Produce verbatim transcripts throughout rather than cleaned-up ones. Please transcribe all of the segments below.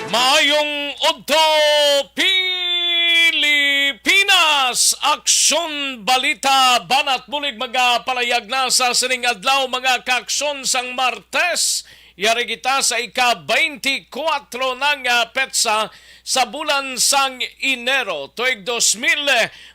Maayong udto, Pilipinas! Aksyon Balita, Banat Bulig, magapalayag na sa sining adlaw, mga kaaksyon, sang Martes. Yari kita sa ika-twenty-four na nga petsa sa bulan sang Enero, tuig dos mil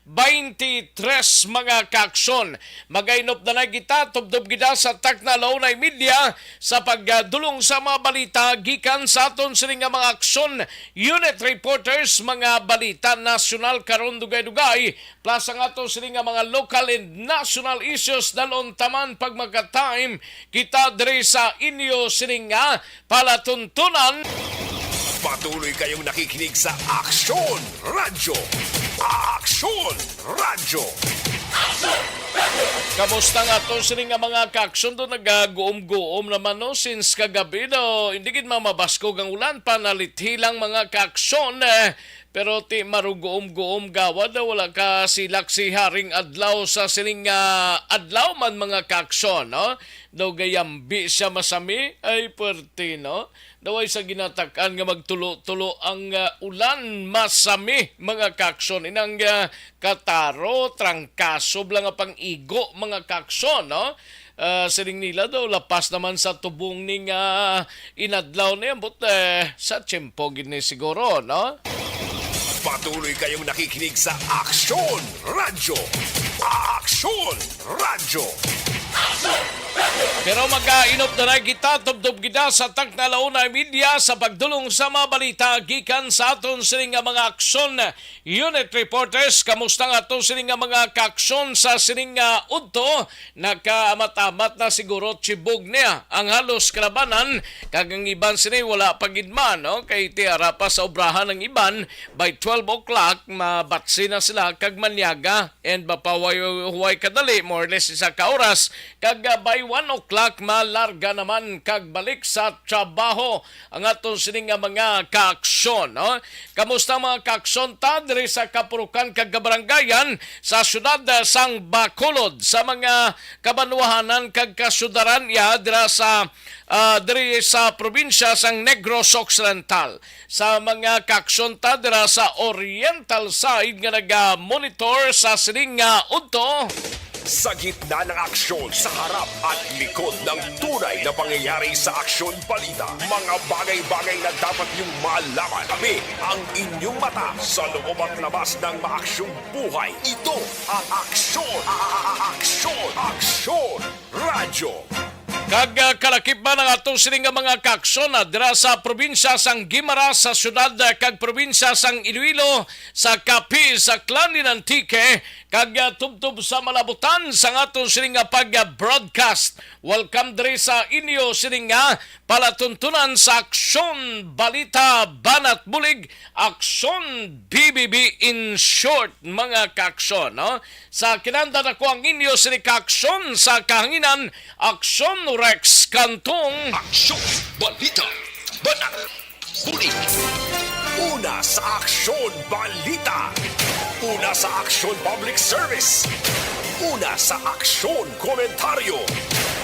twenty-three, mga kaaksyon. Magainop na na kita, tubtob kita sa takna, launay media, sa pagdulong sa mga balita gikan sa aton sini nga mga aksyon unit reporters, mga balita nasyonal karon dugay-dugay, plus ang aton sini nga mga local and national issues. Dalon taman pag magka-time kita diri sa inyo sini nga palatuntunan. Patuloy kayong nakikinig sa Aksyon Radyo. Aksyon Radyo. Kamusta nga aton sini nga mga kaaksyon do? Nagaguom-guom naman, no, since kagabi do. Hindi gid mamabaskog ang ulan, panalithi lang, mga kaaksyon, eh. Pero ti maruguom-guom gawad, wala ka silak si Haring Adlaw sa sining, ah, adlaw man, mga kaaksyon, no? Daw gayambi siya masami, ay, puwerte, no? Daw ay sa ginatak-an nga magtulo-tulo ang, ah, ulan, masami, mga kaaksyon. Inang, ah, kataro, trangkaso bala nga pang-igo, mga kaaksyon, no? Ah, siling nila daw, lapas naman sa tubong ning, ah, inadlaw na yan, but, eh, sa tiyempo gid ni siguro, no? Patuloy kayong nakikinig sa Aksyon Radyo. Aksyon Radyo. Pero mag-ainop na lang kita, tubtob kita sa takna, launay media, sa pagdulong sa mga balita gikan sa aton sini nga mga aksyon unit reporters. Kamusta nga aton sini nga mga kaaksyon sa sining, ah, udto? Nakaamat-amat na siguro tibog niya ang halos kalabanan, kag ang iban sini wala pa gid man, no? Kay ti ara pa sa obrahan ang iban, by twelve o'clock, mabatsi na sila kag manyaga, and mapahuway-huway kadali, more or less isa ka oras, kag, ah, by one o'clock, malarga naman kag balik sa trabaho ang aton sini nga mga kaaksyon, no? Kamusta, mga kaaksyon, ta diri sa kapurukan kag kabaranggayan sa siyudad, ah, sang Bacolod, sa mga kabanwahanan kag kasudaran iya dira sa, ah, diri sa probinsya sang Negros Occidental, sa mga kaaksyon ta dira sa oriental side nga naga-monitor sa sining nga udto. Sa gitna ng aksyon, sa harap at likod ng tunay na pangyayari sa Aksyon Balita, mga bagay-bagay na dapat niyong malaman. Kami ang inyong mata sa loob at labas ng maaksyong buhay. Ito ang Aksyon, a-, a-, a-, Aksyon, Aksyon Radyo. Kag, ah, kalakip man ang ato sini nga mga kaaksyon, ah, dira sa probinsya sang Guimaras, sa siyudad, ah, kag probinsya sang Iloilo, sa Capiz, sa Clan in Antique, kag, ah, tubtob sa malabutan sang aton sini nga pag-broadcast. Welcome diri sa inyo sini nga palatuntunan sa Aksyon Balita, Banat Bulig, Aksyon B B B in short, mga kaaksyon, no? Sa kinanda na ko ang inyo sini kaaksyon sa kahanginan, Aksyon Rex Cantong. Aksyon Balita, Banat Bulig. Una sa Aksyon Balita. Una sa Aksyon Public Service. Una sa Aksyon Komentaryo.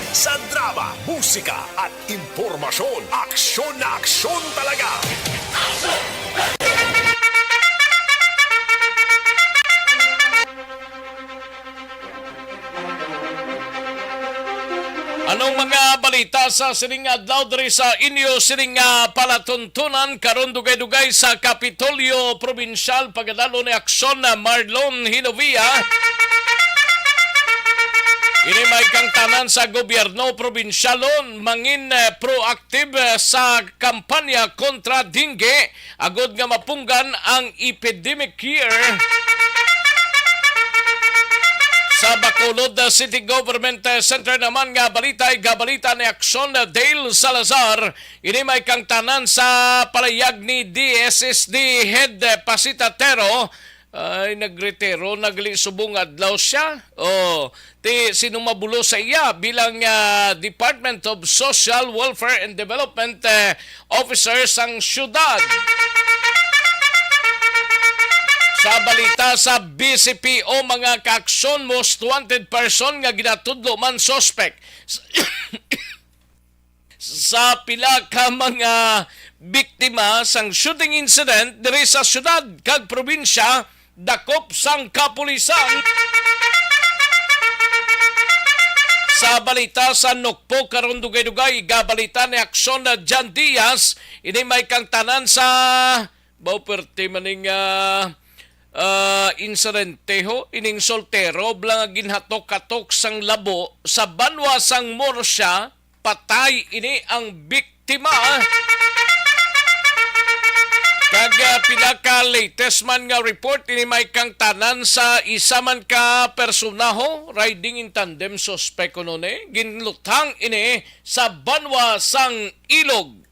Sa drama, musika, at impormasyon. Aksyon na aksyon talaga. Anong mga balita sa sining adlaw diri sa inyo sining, ah, palatuntunan karon? Dugay-dugay sa Kapitolyo Probinsyal, pagadalo ni Aksyon, ah, Marlon Hinovia. Ini may kangtanan sa gobyerno probinsyalon mangin, eh, proactive, eh, sa kampanya kontra dengue agod nga mapunggan ang epidemic year. Sa Bacolod, uh, City Government, uh, Center naman nga balita, igabalita ni Aksyon, uh, Dale Salazar. Ini may kangtanan sa palayag ni D S S D Head, uh, Pasita Tero. Ay, nagretiro na gali subong adlaw siya. Oh, ti sino mabulo sa iya bilang, ah, Department of Social Welfare and Development, eh, Officer sang syudad. Sa balita sa B C P O, mga kaaksyon, most wanted person nga ginatudlo man suspect. sa pila ka mga biktima sang shooting incident diri sa syudad kag probinsya dakop sang kapulisan. Sa balita sa Nokpo karon, dugay-dugay, igabalita ni Aksyon na Jan Diaz, ini may kangtanan sa Baw, perti man ning, ah, ah, insidente, ho. Ining soltero bala nga ginhatok-hatok sang labo sa banwa sang Murcia, patay ini ang biktima. Kag, ah, pila ka latest man nga report, ini may kangtanan sa isa man ka persona, ho, riding in tandem suspect kuno ni. Ginluthang ini sa banwa sang Ilog.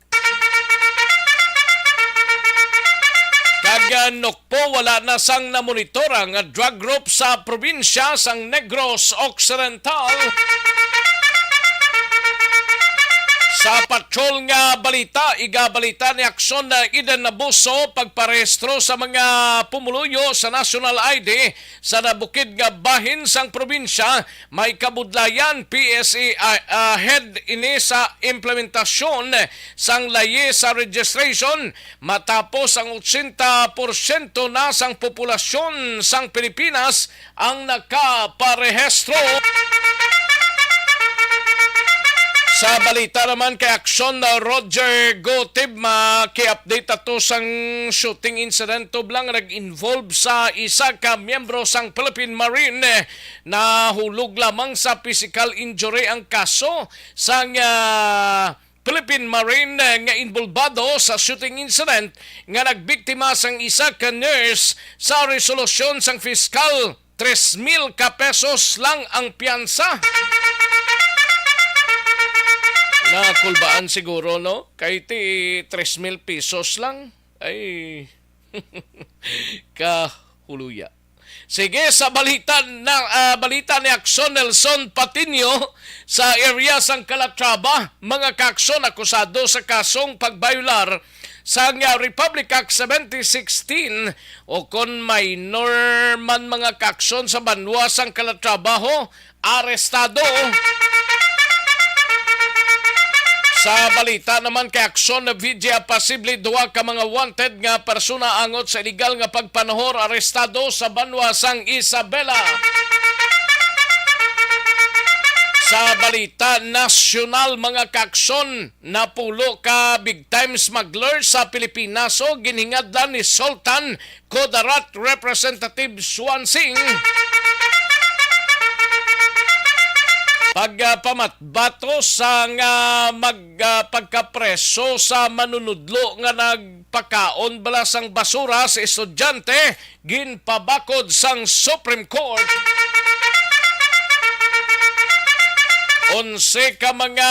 Kag, ah, Nokpo, wala na sang namonitora nga drug group sa probinsya sang Negros Occidental. Sa patrol nga balita, igabalita ni Aksyon na Eden Abuso, pagparehistro sa mga pumuluyo sa National I D sa nabukid nga bahin sang probinsya. May kabudlayan, P S A, ah, head ini sa implementasyon sang layi sa registration matapos ang ochenta porsyento na sang populasyon sang Pilipinas ang nakaparehistro. Sa balita naman kay Aksyon na Roger Gotib, maki-update ato sang shooting incident tublang nag-involve sa isa ka miyembro sang Philippine Marine. Nahulog lamang sa physical injury ang kaso sang, ah, Philippine Marine, eh, nga involbado sa shooting incident nga nagbiktima sang isa ka nurse sa resolusyon sang fiskal, tres mil ka pesos lang ang piyansa. Nakulbaan siguro, no? Kay ti tres mil pesos lang. Ay, kahuluya. Sige, sa balita na, ah, balita ni Aksyon Nelson Patiño, sa area sang Calatrava, mga kaaksyon akusado sa kasong pagbayolar sang, ah, Republic Act seventy sixteen, o kon minor man, mga kaaksyon, sa banwa sang Calatrava, ho, arestado. Sa balita naman kay Aksyon na V G, posible duha ka mga wanted nga persona angot sa iligal nga pagpanuhor arestado sa banwa sang Isabela. Sa balita nasyonal, mga kaaksyon, napulo ka big time smuggler sa Pilipinas, o, ginhingadlan ni Sultan Kudarat Representative Swan Singh. Pag, ah, pamatbato sa nga mag, ah, pagkapreso sa manunudlo nga nagpakaon bala sang basura sa estudyante, ginpabakod sang Supreme Court. Onse ka mga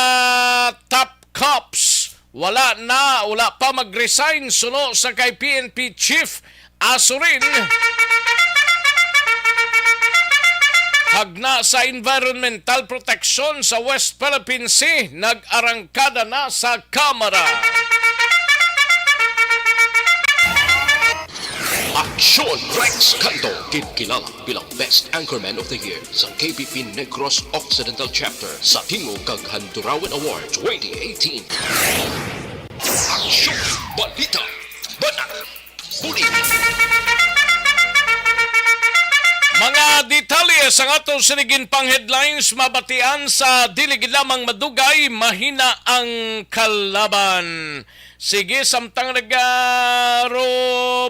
top cops wala na, wala pa mag-resign suno sa kay P N P Chief Azurin. Hagna sa environmental protection sa West Philippine Sea, nag-arangkada na sa Kamara. Aksyon Rex Canto, ginkilala bilang Best Anchorman of the Year sa K P P Negros Occidental Chapter sa Tingog kag Handurawan Award twenty eighteen. Aksyon! Balita! Banat! Bulig! Mga detalye sang ato sini ginpang headlines mabatian sa dili gid lamang madugay, mahina ang kalaban. Sige, samtang nagaro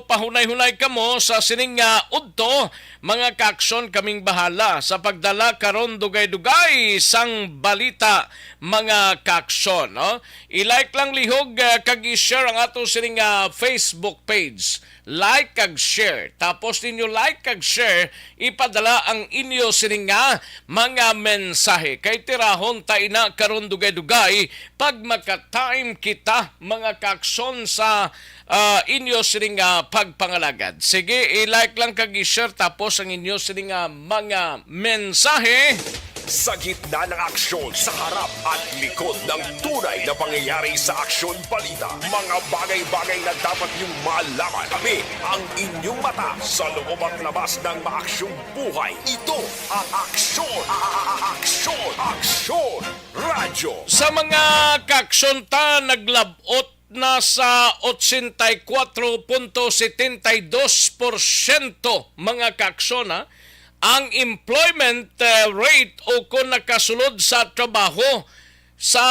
pahunay-hunay kamo sa sining nga udto, mga kaaksyon, kaming bahala sa pagdala karon dugay-dugay sang balita, mga kaaksyon, no? I-like lang lihog, ah, kag i-share ang ato sining nga Facebook page. Like kag share. Tapos ninyo like kag share, ipadala ang inyo sining nga mga mensahe. Kay tirahon ta ina karon dugay-dugay pag maka-time kita, mga kaaksyon, sa, ah, inyo sining nga pagpangalagad. Sige, i-like lang kag i-share tapos ang inyo sining nga mga mensahe. Sa gitna ng aksyon, sa harap at likod ng tunay na pangyayari sa Aksyon Balita, mga bagay-bagay na dapat niyong malaman. Kami ang inyong mata sa loob at labas ng maaksyong buhay. Ito ang Aksyon, a- a- a- Aksyon, Aksyon Radyo. Sa mga kaaksyon ta, naglabot na sa ochenta y cuatro punto setenta y dos porsyento, mga kaaksyon, ha, ang employment, eh, rate o kon nakasulod sa trabaho sa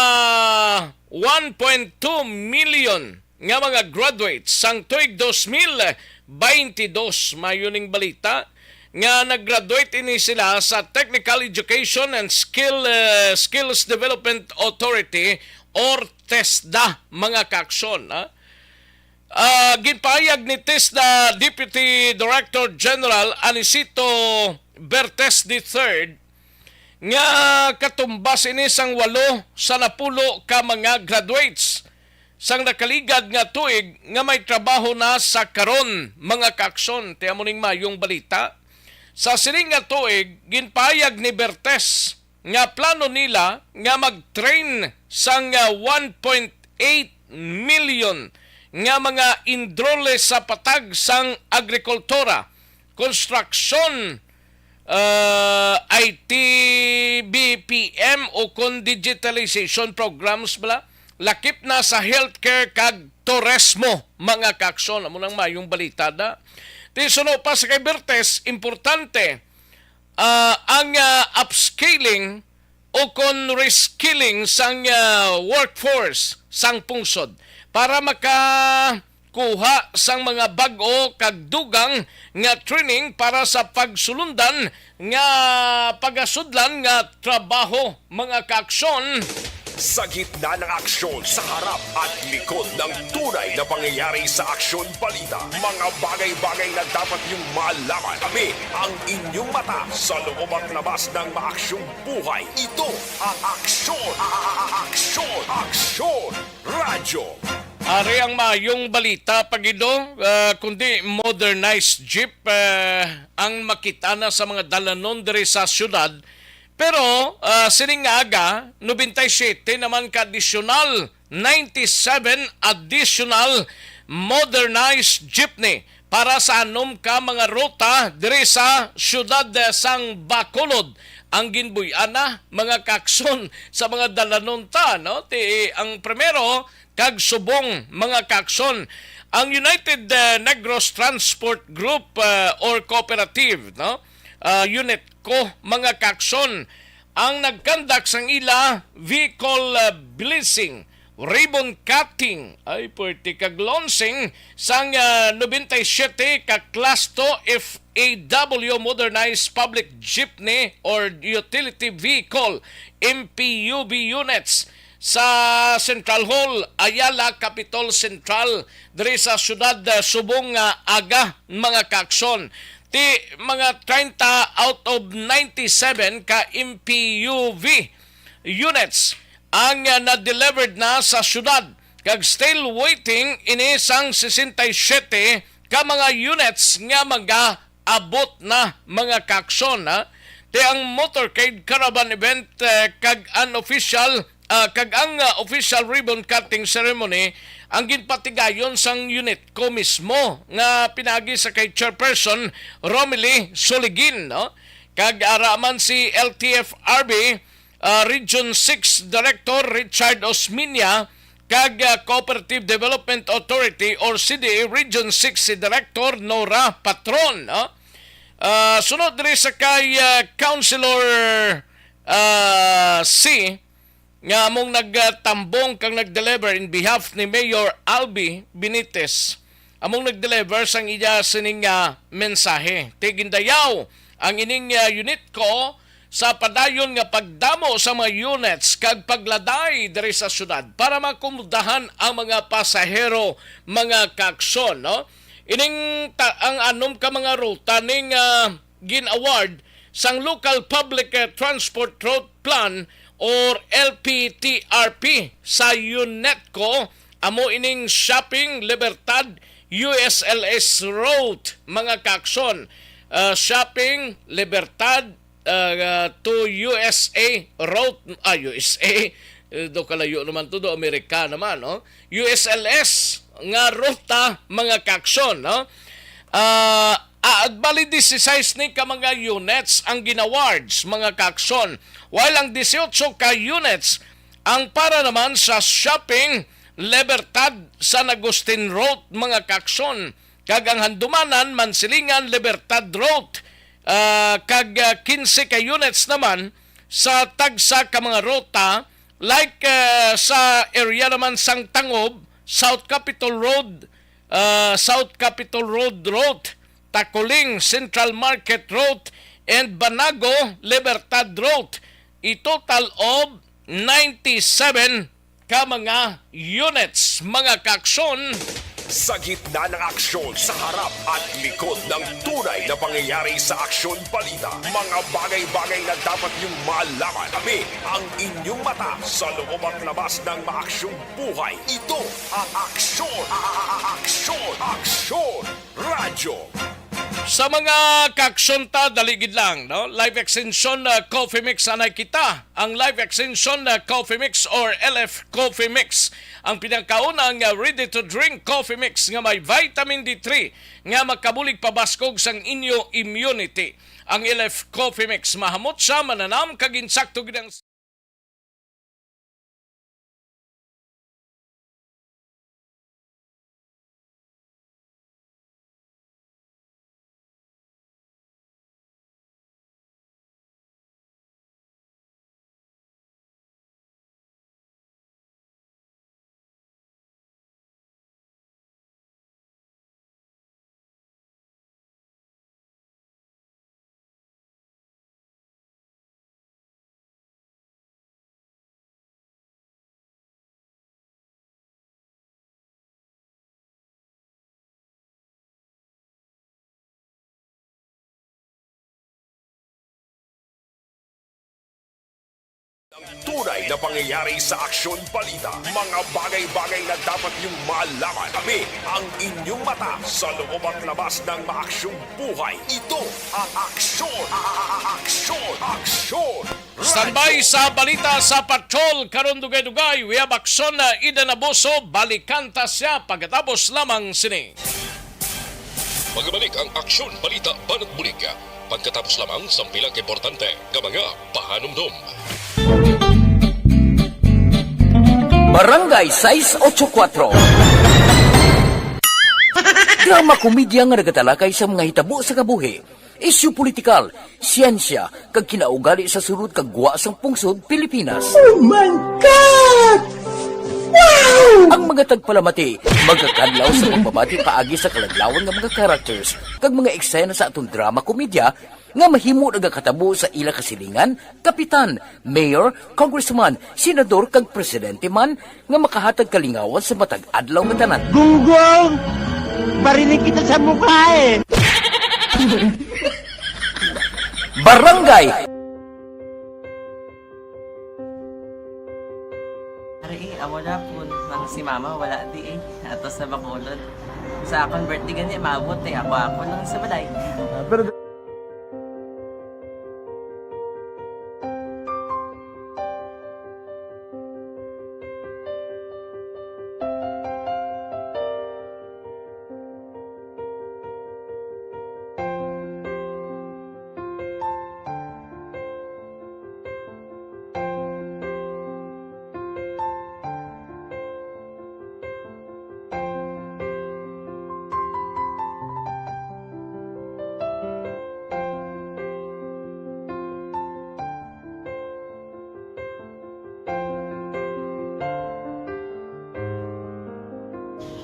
one point two million nga mga graduates sang tuig dos mil baynte dos. Mayo ning balita nga nag-graduate ini sila sa Technical Education and Skill, eh, Skills Development Authority or TESDA, mga kaaksyon, ha? Ah, ginpahayag ni TESDA Deputy Director General Anicito Bertes the third nga katumbas ini sang walo sa napulo ka mga graduates sang nakaligad nga tuig nga may trabaho na sa karon, mga kaaksyon. Ti amo ning mayong balita. Sa sining nga tuig, ginpahayag ni Bertes nga plano nila nga mag-train sang, ah, one point eight million nga mga enrolled sa patag sang agrikultura, construction, ah, I T, B P M o kon digitalization programs bala, lakip na sa healthcare kag turismo, mga kaaksyon. Amo nang mayong balita da. Ti suno pa sa kay Bertes, importante, ah, ang, ah, upskilling o kon reskilling sang, ah, workforce sang pungsod para makakuha sang mga bag-o kag dugang nga training para sa pagsulundan nga pagasudlan nga trabaho, mga kaaksyon. Sa gitna ng aksyon, sa harap at likod ng tunay na pangyayari sa Aksyon Balita, mga bagay-bagay na dapat niyong malaman. Kami ang inyong mata sa loob at labas ng maaksyong buhay. Ito ang Aksyon, a- a- a- Aksyon, Aksyon Radyo. Ari ang mayong balita, Pagido, ah, kundi modernized jeep, eh, ang makita na sa mga dalanon diri sa syudad. Pero, ah, sining nga aga, nobenta y siyete naman ka adisyonal, ninety-seven additional modernized jeepney para sa anom ka mga ruta diri sa siyudad, eh, sang Bacolod ang ginbuy-an na, mga kaaksyon, sa mga dalanon ta, no? Ti, ang primero kag subong, mga kaaksyon, ang United, eh, Negros Transport Group, eh, or Cooperative, no? Ah, Unit Co, mga kaaksyon, ang nagkandak sang ila vehicle, ah, blessing, ribbon cutting, ay, puwerte kag launching sang, ah, nobenta y siyete ka Class two F A W modernized public jeepney or utility vehicle, M P U V units, sa Central Hall, Ayala, Capitol Central, diri sa siyudad, ah, subong nga aga, mga kaaksyon. Ti mga treinta out of ninety-seven ka M P U V units ang, ah, na-delivered na sa siyudad, kag still waiting ini sang sesenta y siyete ka mga units nga maga abot na, mga kaaksyon, ha? Ti ang motorcade caravan event, eh, kag unofficial, ah, kag ang, ah, official ribbon cutting ceremony ang ginpatigayon sang Unit Co mismo nga pinaagi sa kay Chairperson Romilly Soligin, no? Kag ara man si L T F R B, ah, Region six Director Richard Osminia, kag, ah, Cooperative Development Authority or C D A Region six Director Nora Patron, no? Ah, sunod diri sa kay, ah, Councilor, ah, C, nga among nagtambong kag nag-deliver in behalf ni Mayor Albi Benitez. Among nag-deliver sang iya sining nga mensahe. Ti gindayaw ang ining, ah, Unit Co sa padayon nga pagdamo sa mga units kag pagladay diri sa syudad para makomodahan ang mga pasahero, mga kaaksyon, no? Ining ta-, ang anom ka mga ruta ning, ah, gin-award sang Local Public, eh, Transport Route Plan or L P T R P sa UNETCO, amo ining Shopping Libertad, U S L S Road, mga kaaksyon. Ah, Shopping Libertad, uh, to U S A route, ah, U S A, eh, do kalayo naman to, do Amerika naman, no? U S L S nga ruta, mga kaaksyon, no? Ah, ah, bali, disisais ni ka mga units ang ginawards, mga kaaksyon, while ang dieciocho ka units ang para naman sa shopping, Libertad, San Agustin Road, mga kaaksyon, kag ang handumanan, Mansilingan, Libertad Road, ah, kag, ah, quince ka units naman sa tagsa ka mga ruta, like, ah, sa area naman sang Tangob, South Capitol Road, ah, South Capitol Road Road, Taculing, Central Market Road, and Banago, Libertad Road. A total of ninety-seven ka mga units, mga kaaksyon. Sa gitna ng aksyon, sa harap at likod ng tunay na pangyayari sa Aksyon Balita, mga bagay-bagay na dapat niyong malaman. Kami ang inyong mata sa loob at labas ng maaksyong buhay. Ito ang Aksyon, Aksyon, Aksyon Radyo. Sa mga kaaksyon ta, dali gid lang, no? Life Extension, uh, Coffee Mix, anay kita. Ang Life Extension, uh, Coffee Mix or L F Coffee Mix, ang pinakaunang, uh, ready-to-drink coffee mix nga may vitamin D three nga makabulig pabaskog sang inyo immunity. Ang L F Coffee Mix, mahamot siya, mananam, kag insakto gid ang Ang tunay na pangyayari sa Aksyon Balita, mga bagay-bagay na dapat niyong malaman. Kami ang inyong mata sa loob at labas ng maaksyong buhay. Ito ang Aksyon, Aksyon, Aksyon Radyo. Standby sa balita sa Patrol karon, dugay-dugay. We have action na Eden Abuso. Balikan ta siya pagkatapos lamang sini. Magbalik ang Aksyon Balita Banat Bulig pagkatapos lamang sang pila ka importante nga mga pahanumdom. Barangay sais ocho kuatro. Drama komedya nga nagatalakay sa mga hitabo sa kabuhi, isyu politikal, siyensya, kag kinaugali sa sulod kag gwa sang pungsod Pilipinas. Oh my God! Wow! Ang mga tagpalamati magakadlaw sa pagbabati paagi sa kaladlawan nga mga characters kag mga eksena sa aton drama komedya nga mahimo nagakatabo sa ila kasilingan, kapitan, mayor, congressman, senador, kag presidente man, nga makahatag kalingawan sa matag adlaw nga tanan. Gunggong! Barinig kita sa mukha eh! Barangay! Ari, eh, amo na po. Ang si mama, wala di eh. Ato sa Bacolod. Sa akon birthday gani, maabot eh. Ako, ako lang sa balay. Ah, pero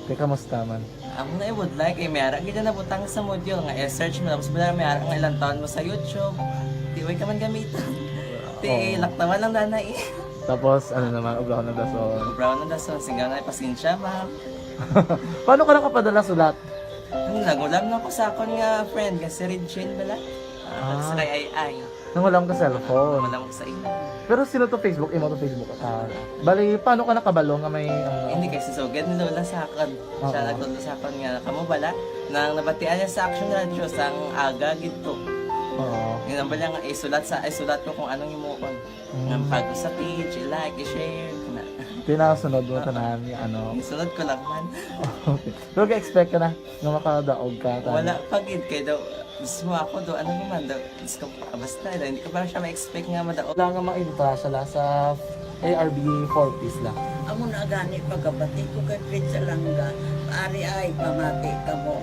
Te, kamusta man? Amo na, eh, budlay kay may ara gid na nabutang sa module nga i-search mo, tapos bala may ara nga ilang taon mo sa YouTube. Di way ka man gamiton. Ti, oo, laktawan lang danay, eh. Tapos, ano naman, obrahon ng dason. Obrahon ng dason, singga nga, pasensya, ma'am. Paano ka nakapadala sulat? Ano, nag-ulam na ko sa akon nga friend, nga si Regine bala. Ah, ah, sa kay Ay Ay. Nangulam ka cellphone. Wala mo sa imo. Pero sino to Facebook? Imo to Facebook account. Bali, paano ka nakabalo nga may, ano? Hindi, kay si Sugad ni Lola sa akon. Siya, oo, nagtudlo sa akon nga, kamo bala, nang nabatian niya sa Action Radio, sang aga gid to. Oo. Yun ang bala nga, isulat sa, isulat ko kung anong himuon. Mm. Nga pag sa page, i-like, i-share, na. Tinasunod mo tanan nga ano. Isunod ko lang man. Okay. Pero ka-expect ka na nga makadaog ka, tama? Wala pa gid kay daw, gusto mo ako daw, ano naman daw, gusto ko, ah, basta daw, hindi ko pa siya ma-expect nga madaog. Wala nga makita sila sa A R B four Ps lang. Amo na gani pagkabati ko kay Fred Salanga, ari ay pamati kamo.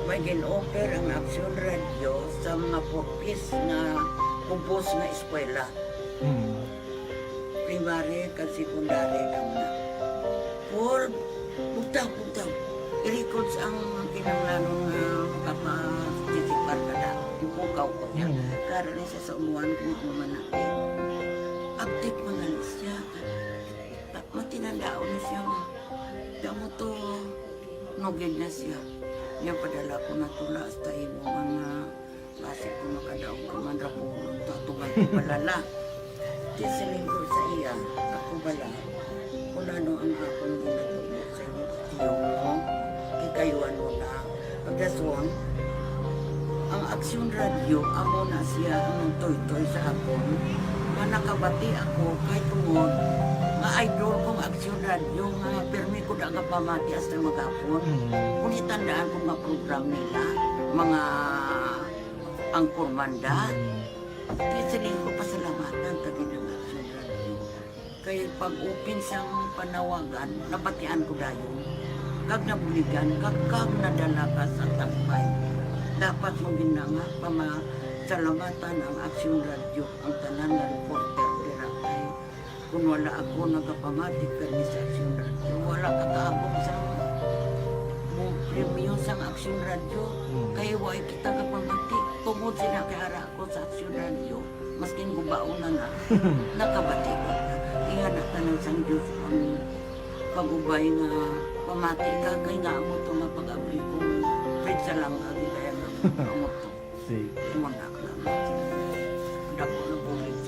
May gin-offer ang Aksyon Radyo sa mga four Ps nga kubos nga eskwela. Hmm. Primary kag secondary kamo na. Paul, bugtaw, bugtaw. I-records ang kinahanglanon nga makapatisipar ka na. Ipukaw ko niya. Hmm. Karon ni siya sa umuan kung ano man na. Update mo na lang siya. Ta-, matinandaon na siya, ma. Damo to, nugid na siya. Niya padala ko na tula hasta imo mga basi ko makadaog ka man ra ko, tatuman ko balala. Di siling ko sa iya, ako bala, kung ano ang akong ginatubo sa iyo, kay kayuan mo na. Pagdaswang, ang Aksyon Radyo, amo na siya ang nagtoytoy sa akon. Nga nakabati ako kay tungod nga idol kong Aksyon Radyo nga pirmi ko da gapamati hasta maghapon. Mm. Kung itandaan ko nga program nila, mga angkor manda, Mm. di siling ko pasalamatan ta gid ang Aksyon Radyo. Kay pag-open sang panawagan, nabatian ko dayon. Kag nabuligan, kag, kag nadala ka sa tambay. Dapat mo gid na nga pamasalamatan ang Aksyon Radyo, ang tanan nga reporter dira kay kung wala ako nagapamati kani sa Aksyon Radyo, wala ka kaabot sa mo premyo sang Aksyon Radyo. Hmm. Kay wa kita kapamati tungod sila kay ara ko sa Aksyon Radyo, maskin gubaon na na, nakabati ko na. Ingana tanan sang Diyos ang pag-ubay nga pamati ka, kay nga amo to nga pag-abri ko, Fred Salanga, gid kaya nga amo to. Sige. Imo na lang. Dako na bulig.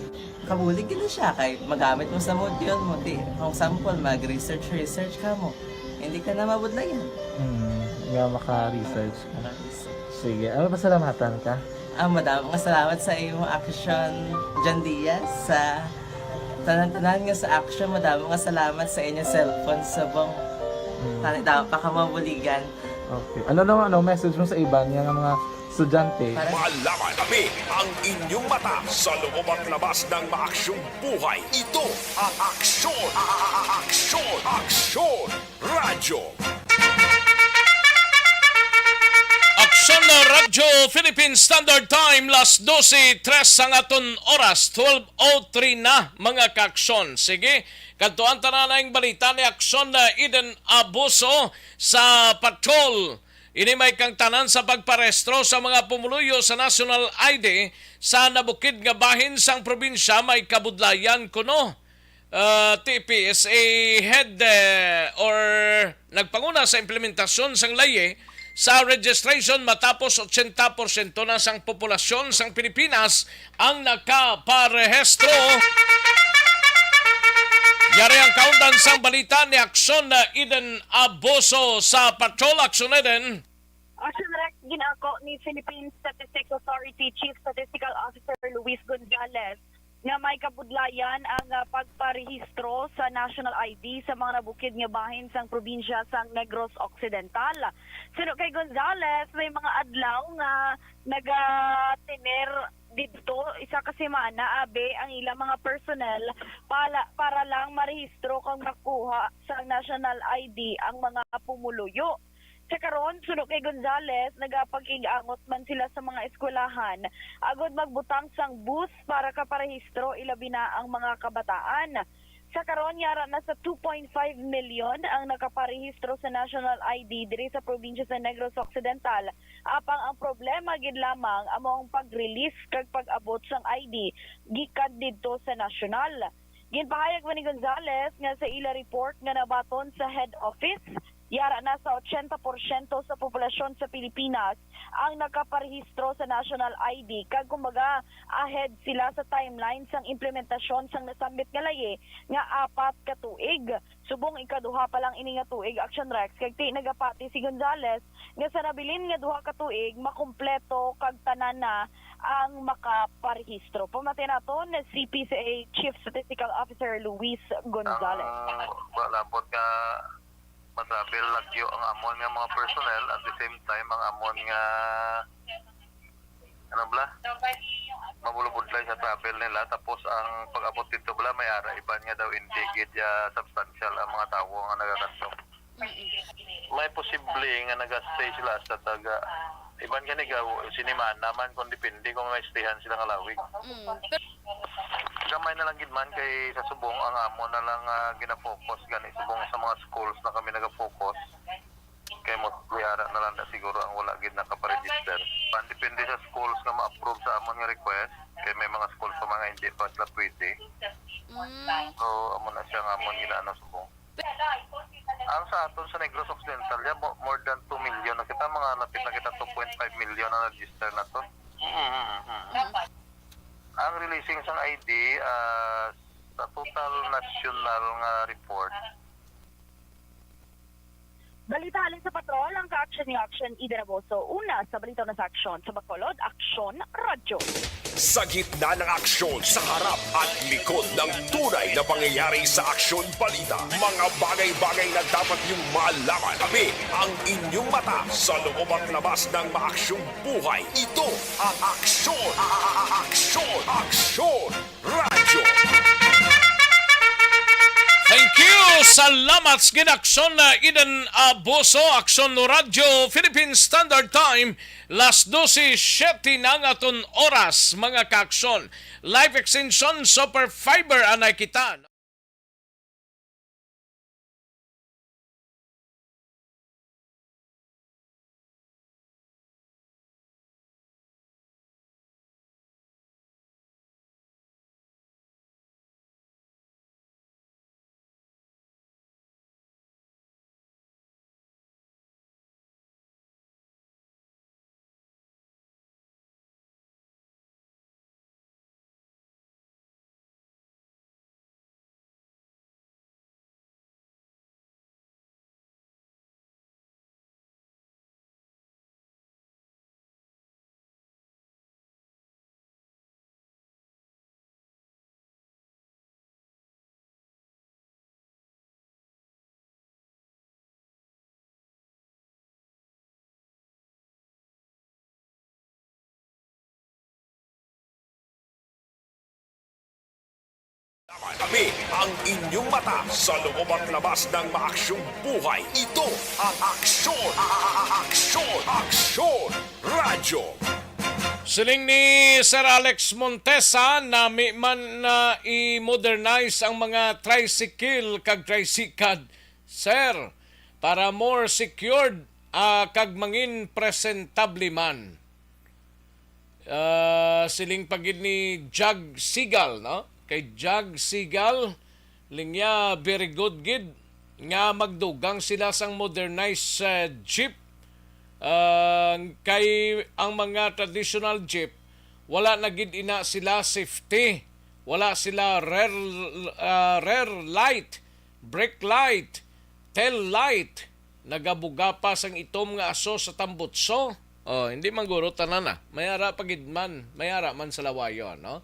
Kabulig gid na siya kay magamit mo sa module mo. Di, for example, mag-research, research ka mo. Hindi ka na mabudlayan. Hmm, nga maka-research ka. Maka-research. Sige, ano, pasalamatan ka? Ah, madamo nga salamat sa imong Aksyon, John Diaz, sa tanan-tanan nga sa Aksyon. Madamo nga salamat sa inyong cellphone subong. Hmm. Tani daw pa ka mabuligan. Okay. Ano naman, ano, message mo sa iban nga mga estudyante? Para malaman kami ang inyong mata sa loob at labas ng maaksyong buhay. Ito ang Aksyon, a-, a-, a-, Aksyon, Aksyon Radyo. Aksyon na Radyo Philippine Standard Time, las dose tres ang aton oras, twelve oh three na, mga kaaksyon. Sige, kadtuan ta na ang balita ni Aksyon na Eden Abuso sa patrol. Ini may kangtanan sa pagparehistro sa mga pumuluyo sa National I D sa nabukid nga bahin sang probinsya may kabudlayan kuno. Ah, T P S A head, eh, or nagpanguna sa implementasyon sang laye sa registration matapos ochenta porsyento na sang populasyon sang Pilipinas ang nakaparehistro. Yari ang kaundan sang balita ni Aksyon na Eden Abuso sa Patrol. Aksyon, Eden. Aksyon, Rex, ginako ni Philippine Statistics Authority Chief Statistical Officer Luis Gonzalez nga may kabudlayan ang, ah, pagparehistro sa National I D sa mga nabukid nga bahin sang probinsya sang Negros Occidental. Suno kay Gonzalez, may mga adlaw nga nagatiner didto isa ka semana, abi, ang ilang mga personnel pala, para lang marehistro kag makuha sa National I D ang mga pumuluyo. Sa karon, suno kay Gonzalez, nagapakig-angot man sila sa mga eskwelahan agod magbutang sang booth para kaparehistro, ilabi na ang mga kabataan. Sa karon, yara na sa two point five million ang nakaparehistro sa National I D diri sa probinsya sa Negros Occidental. Apang ang problema gid lamang amo ang pag-release kag pag-abot sang I D gikan didto sa nasyonal. Ginpahayag man ni Gonzalez nga sa ila report nga nabaton sa head office, Yara na sa ochenta porsyento sa populasyon sa Pilipinas ang nakaparehistro sa national I D, kag kumbaga ahead sila sa timeline sang implementasyon sang nasambit nga layi nga apat ka tuig. Subong ikaduha pa lang ini nga tuig, Action Rex, kag ti nagapati si Gonzales nga sa nabilin nga duha ka tuig makumpleto kag tanan na ang makaparehistro. Pamati naton si P C A Chief Statistical Officer Luis Gonzales. Ang malabot nga matravel lagyo ang amon nga mga personnel, at the same time ang amon nga, ano bala, mabulubudlay sa travel nila, tapos ang pag-abot dito bala may ara iban nga daw hindi gid ya substantial ang mga tawo nga nagakadto. Mm-mm. May posible nga nagastay sila sa taga iban gani gaw sinimana man, kung depende kung may stayhan sila nga lawig. Mm. Pero gamay na lang gid man kay sa subong ang amo na lang, ah, gina-focus gani subong sa mga schools na kami naga-focus. Kay mostly ara na lang na siguro ang wala gid nakaparegister. Pan depende sa schools nga ma-approve sa amon nga request. Kay may mga schools pa mga hindi pa sila pwede. Mm. So, amo na siya nga amon ginaano subong. Ang sa aton sa Negros Occidental, ya, mo- more than two million na kita, mga lapit na kita two point five million na register na to. Mm, mm, mm. Mm. Ang releasing sang I D, ah, sa total national nga report. Balita halin sa patrol, ang ka-action ni Action Ida Raboso. Una sa balita na sa aksyon sa Bacolod, Aksyon Radyo. Sa gitna ng aksyon, sa harap at likod ng tunay na pangyayari sa Aksyon Balita, mga bagay-bagay na dapat niyong malaman. Tabi ang inyong mata sa loob at labas ng maaksyong buhay. Ito ang Aksyon, a- a- a- Aksyon, Aksyon Radyo. Thank you. Salamat sa gid, Aksyon, uh, Eden Abuso, Aksyon Radyo, Philippine Standard Time, las dose siete na ang aton oras, mga ka-aksyon. Life Extension Super Fiber, anay kita. Tabi ang inyong mata sa loob at labas ng maaksyong buhay. Ito ang Aksyon, a- a- a- Aksyon, Aksyon Radyo. Siling ni Sir Alex Montesa, nami man na i-modernize ang mga tricycle kag tricycad, sir, para more secured, ah, kag mangin presentable man. Ah, siling pa gid ni Jag Sigal, no? Kay Jag Sigal, linya, very good gid nga magdugang sila sang modernized, ah, jeep. Ah, kay ang mga traditional jeep, wala na gid ina sila safety. Wala sila rear, ah, rear light, brake light, tail light. Nagabuga pa sang itom nga aso sa tambutso. Oh, hindi man guro tanan na. May ara pa gid man, may ara man sa lawayon, no?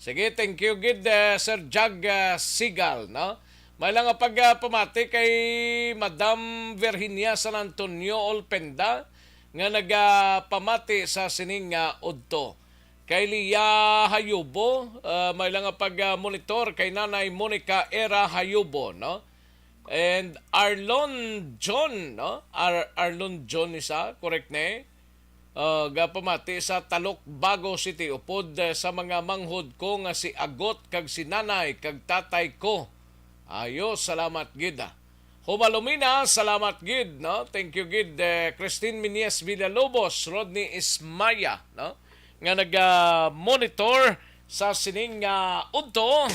Sige, thank you gid, eh, Sir Jag, eh, Sigal, no? May lang nga pag, ah, pamati kay Madam Virginia San Antonio Olpenda nga nagapamati sa sining nga udto. Kay Lia Hayubo, ah, may lang nga pag, ah, monitor kay Nanay Monica Era Hayubo, no? And Arlon John, no? Ar-, Arlon John isa, correct ne? Ah, gapamati sa Talok, Bago City, upod, eh, sa mga manghod ko nga si Agot kag si Nanay kag Tatay ko. Ayo, salamat gid, ah. Humalumina, salamat gid, no? Thank you gid, eh, Christine Minyes Villalobos, Rodney Ismaya, no? Nga naga-monitor sa sining nga udto.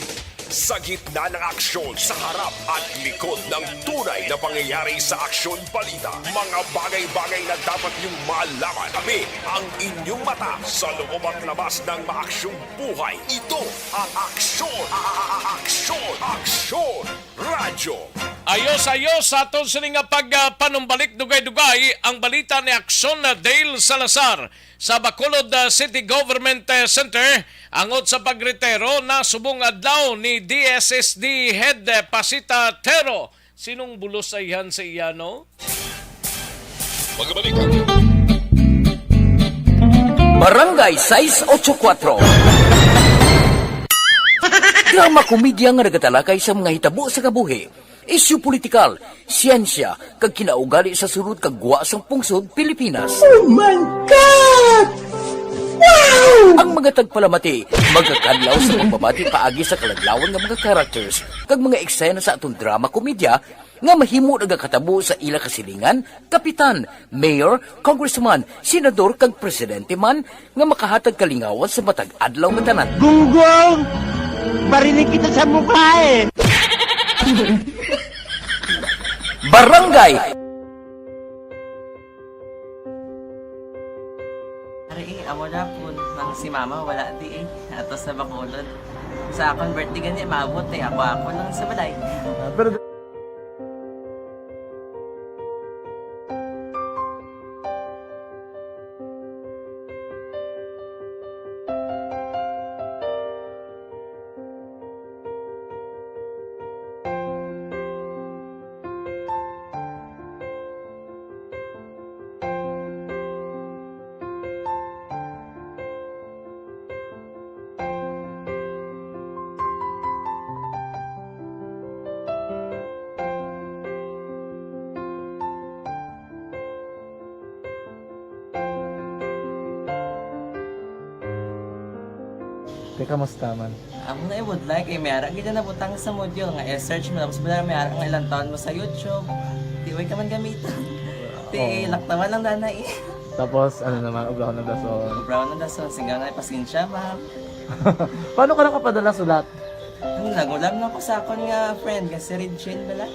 Sa gitna ng aksyon, sa harap at likod ng tunay na pangyayari sa Aksyon Balita, mga bagay-bagay na dapat niyong malaman. Kami ang inyong mata sa loob at labas ng maaksyong buhay. Ito ang Aksyon, a- a- a- Aksyon, Aksyon Radyo. Ayos, ayos sa aton sini nga pag, ah, panumbalik, dugay-dugay ang balita ni Aksyon na Dale Salazar sa Bacolod, ah, City Government, eh, Center, angot sa pagretiro na subong adlaw ni D S S D Head, eh, Pasita Tero. Sinong bulos sa ihan sa iya, no? Magbalik ang Barangay sais ocho kuwatro. Drama komedya nga nagatalakay sa mga hitabo sa kabuhi, isyu politikal, siyensya, kag kinaugali sa sulod kag gwa sang pungsod Pilipinas. Oh my God! Wow! Ang mga tagpalamati magakadlaw sa pagbabati paagi sa kaladlawan nga mga characters kag mga eksena sa aton drama komedya nga mahimo nagakatabo sa ila kasilingan, kapitan, mayor, congressman, senador, kag presidente man nga makahatag kalingawan sa matag adlaw nga tanan. Gunggong! Barinig kita sa mukha eh! Barangay. Ari eh, amo na po nang si mama wala di eh. Ato sa Bacolod. Sa akong birthday gani, maabot eh. Ako, ako lang sa balay. Ah, pero Teka, musta man? Amo na, I would like, eh, may ara gid na nabutang sa module nga i-search mo, tapos wala, may ara nga ilang taon mo sa YouTube. Di, way ka man gamiton. Di, Oo. Laktawan lang dana eh. Tapos, ano naman, ubrahon ng dason. Ubrahon ng dason, singgaw na, pasensya, ma'am. Paano ka nakapadala sulat? Ano, nagulam na ko sa akon nga friend, nga si Regine bala. Ah,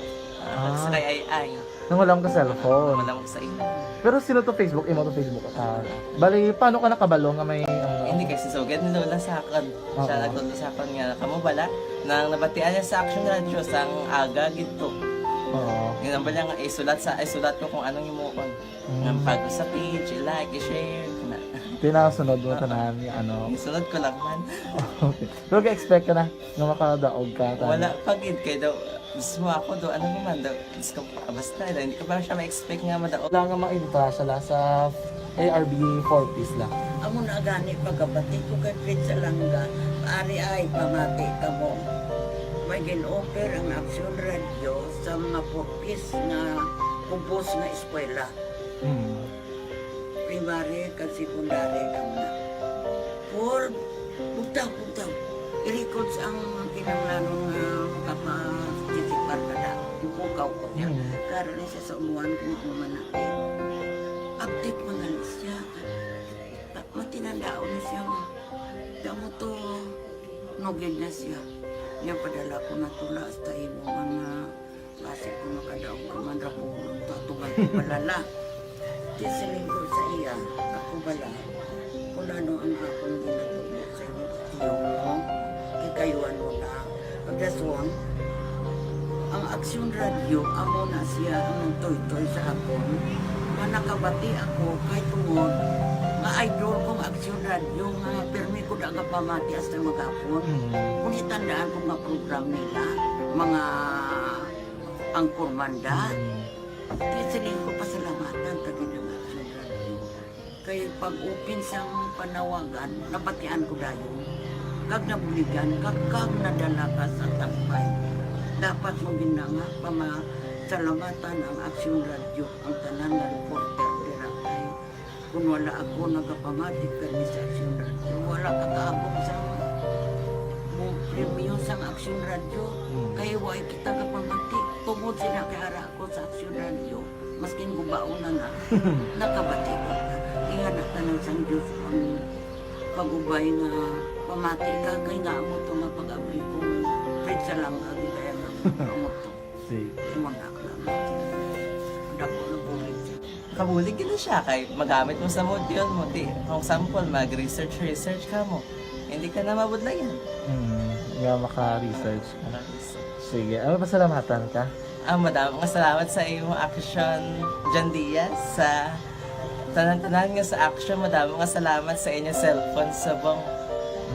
Ah. Sa kay Ay Ay. Nangulam ka cellphone. Wala ko sa imo. Pero sino to Facebook? Imo to Facebook? Ah, bali, paano ka nakabalo nga may, ano? Hindi, kay si Sugad ni Lola sa akon. Siya Oo. Nagtudlo sa akon nga, kamo bala, nang nabatian niya sa Action Radio, sang aga gid to. Oo. Yun ang bala nga, isulat sa, isulat ko kung anong himuon. Mm. Nga pag sa page, i-like, i-share, kana. Tinasunod mo Oo. Tanan nga, ano? Isunod ko lang man. Okay. Pero ga-expect ka na nga makadaog ka, tanan? Wala pa gid, kay daw, mismo ako daw, ano naman daw, Diyos ko, basta, hindi ko pa siya ma-expect nga madaog. Wala nga ma-invita siya la sa A R B four Ps la. Amo na gani pagkabati ko kay Fritz Alanga, ari ay pamati kamo. May gin-offer ang Action Radio sa mga four Ps nga ubos nga eskwela. Hmm. Primary kag secondary lang na. Paul, bugtaw, bugtaw. I-records ang kinahanglanon nga makaparticipar ka na. Bukaw ko niya. Mm. Karon ni siya sa umuan kung ano man natin. Update man gani siya. Ta-, matinandaon na siya nga. Damo to, nugid na siya. Niya padala ko na tula hasta imo nga Basi kung makadaog ka man ra ko, tatuman ko bala la. Di siling ko sa iya, ako bala, kung ano ang akong ginatubo sa imo, tiyo mo, kay kayo ano na. Pagdason, ang Aksyon Radio, amo na siya ang nagtoytoy sa akon, nga nakabati ako kay tungod nga idol kong Aksyon Radio nga pirmi ko da gapamati hasta maghapon. Mm. Kung itandaan ko nga program nila, mga Anchorman da. Mm. Kaya siling ko, pasalamatan ta gid ang Action Radio. Kay pag-open sang panawagan, nabatian ko dayon. Kag nabuligan, kag, kag nadala ka sa tampay. Dapat mo gid na nga pamasalamatan ang Action Radio, ang tanan nga reporter dira kay Kun wala ako nagapamati kay Miss Action Radio, wala ka kaabot sa mo premyo sang Action Radio. Hmm. Kay wa kita kapamati. Tungod sila kay ara ako sa Action Radio, maskin gubaon na na, nakabati ko. Ingana tanan sang Diyos ang pag-ubay nga pamati ka, kay nga amo to nga pag-abli kong Siya lang ang kaya ng motor. Sige. Umangak lang. Dako ng bulig siya. Kabulig gid siya kay magamit mo sa module mo. Di, kung example, mag-research, research ka mo. Hindi ka na mabudlayan. Hmm, nga maka-research ka. Maka-research. Sige, ano, pasalamatan ka? Ah, madamo nga salamat sa imo action, John Diaz, sa tanan-tanan nga sa action. Madamo nga salamat sa inyo cellphone subong.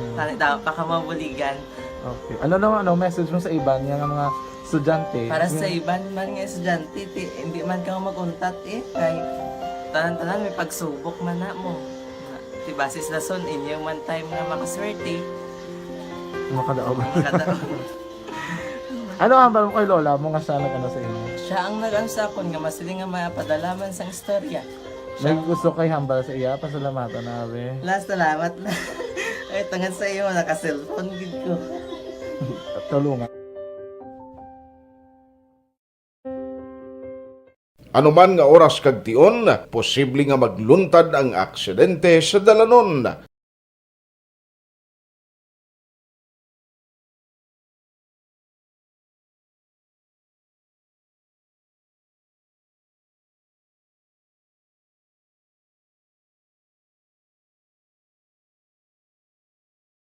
Hmm. Tani daw pa ka mabuligan. Okay. Ano naman, ano, message mo sa iban nga mga estudyante? Para sa Yung iban man nga estudyante, ti, hindi man ka mag-untat eh. Kay tanan-tanan may pagsubok man na mo. Ti basis lason inyo man time nga makaswerte. Makadaog. Makadaog. Ano ang hambal mo kay lola mo nga siya nag-ano sa inyo? Siya ang nag-ano sa akon nga masiling nga mapadala man sang istorya. May gusto kay hambal sa iya, pasalamatan na, abi. La, salamat na. Ay, tungod sa imo, naka-cellphone gid ko. Tulungan. Anuman nga oras kag tion, posible nga magluntad ang aksidente sa dalanon.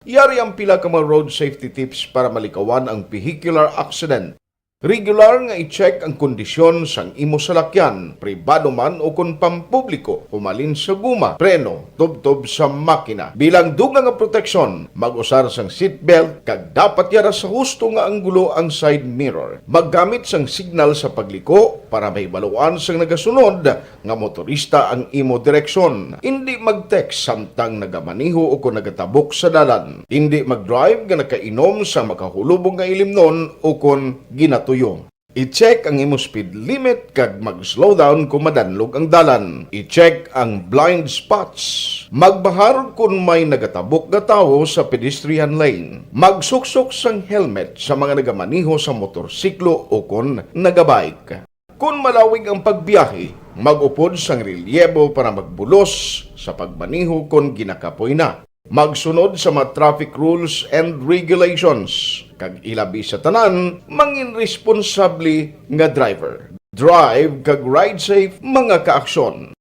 Yari ang pila ka mga road safety tips para malikawan ang vehicular accident. Regular nga i-check ang kondisyon sang imo salakyan, pribado man o kon pampubliko, humalin sa guma, preno, tubtob sa makina. Bilang dugang nga proteksyon, mag-usar sang seatbelt kag dapat yara sa husto nga anggulo ang side mirror. Maggamit sang signal sa pagliko para mahibaluan sang nagasunod nga motorista ang imo direksyon. Indi mag-text samtang nagamaneho o kon nagatabok sa dalan. Indi mag-drive nga nakainom sa makahulubong nga ilimnon o kon ginatuyo. I-check ang imo speed limit kag mag-slow down kon madanlog ang dalan. I-check ang blind spots. Magbahar kon may nagatabok nga tawo sa pedestrian lane. Magsuksok sang helmet sa mga nagamaneho sa motorsiklo o kon nagabike. Kon malawig ang pagbiyahe, mag-upod sang relyebo para magbulos sa pagmaneho kon ginakapoy na. Magsunod sa mga traffic rules and regulations, kag ilabi sa tanan, mangin responsable nga driver. Drive kag ride safe, mga kaaksyon.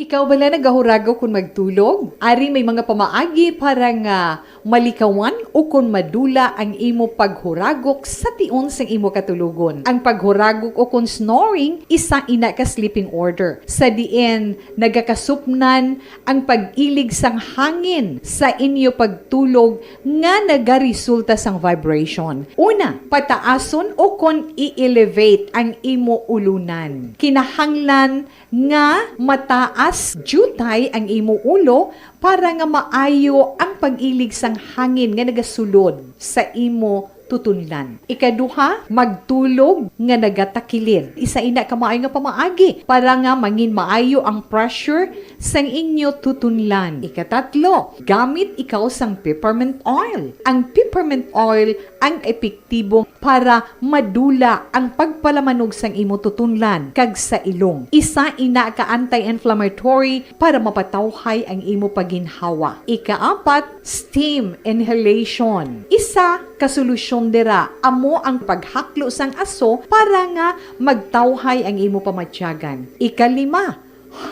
Ikaw bala nagahuragok kon magtulog? Ari may mga pamaagi para nga malikawan o kon madula ang imo paghuragok sa tion sang imo katulogon. Ang paghuragok o kon snoring, isa ina ka sleeping order, sa diin nagakasupnan ang pag-ilig sang hangin sa inyo pagtulog nga nagaresulta sang vibration. Una, pataason o kon i-elevate ang imo ulunan. Kinahanglan nga mataas diutay ang imo ulo para nga maayo ang pag-ilig sang hangin nga nagasulod sa imo tutunlan. Ikaduha, magtulog nga nagatakilid. Isa ina ka maayo nga pamaagi para nga mangin maayo ang pressure sang inyo tutunlan. Ikatatlo, gamit ikaw sang peppermint oil. Ang peppermint oil ang epektibo para madula ang pagpalamanog sang imo tutunlan kag sa ilong. Isa ina ka anti-inflammatory para mapatawhay ang imo pagginhawa. Ikaapat, steam inhalation. Isa ka solusyon dira amo ang paghaklo sang aso para nga magtawhay ang imo pamatyagan. Ikalima,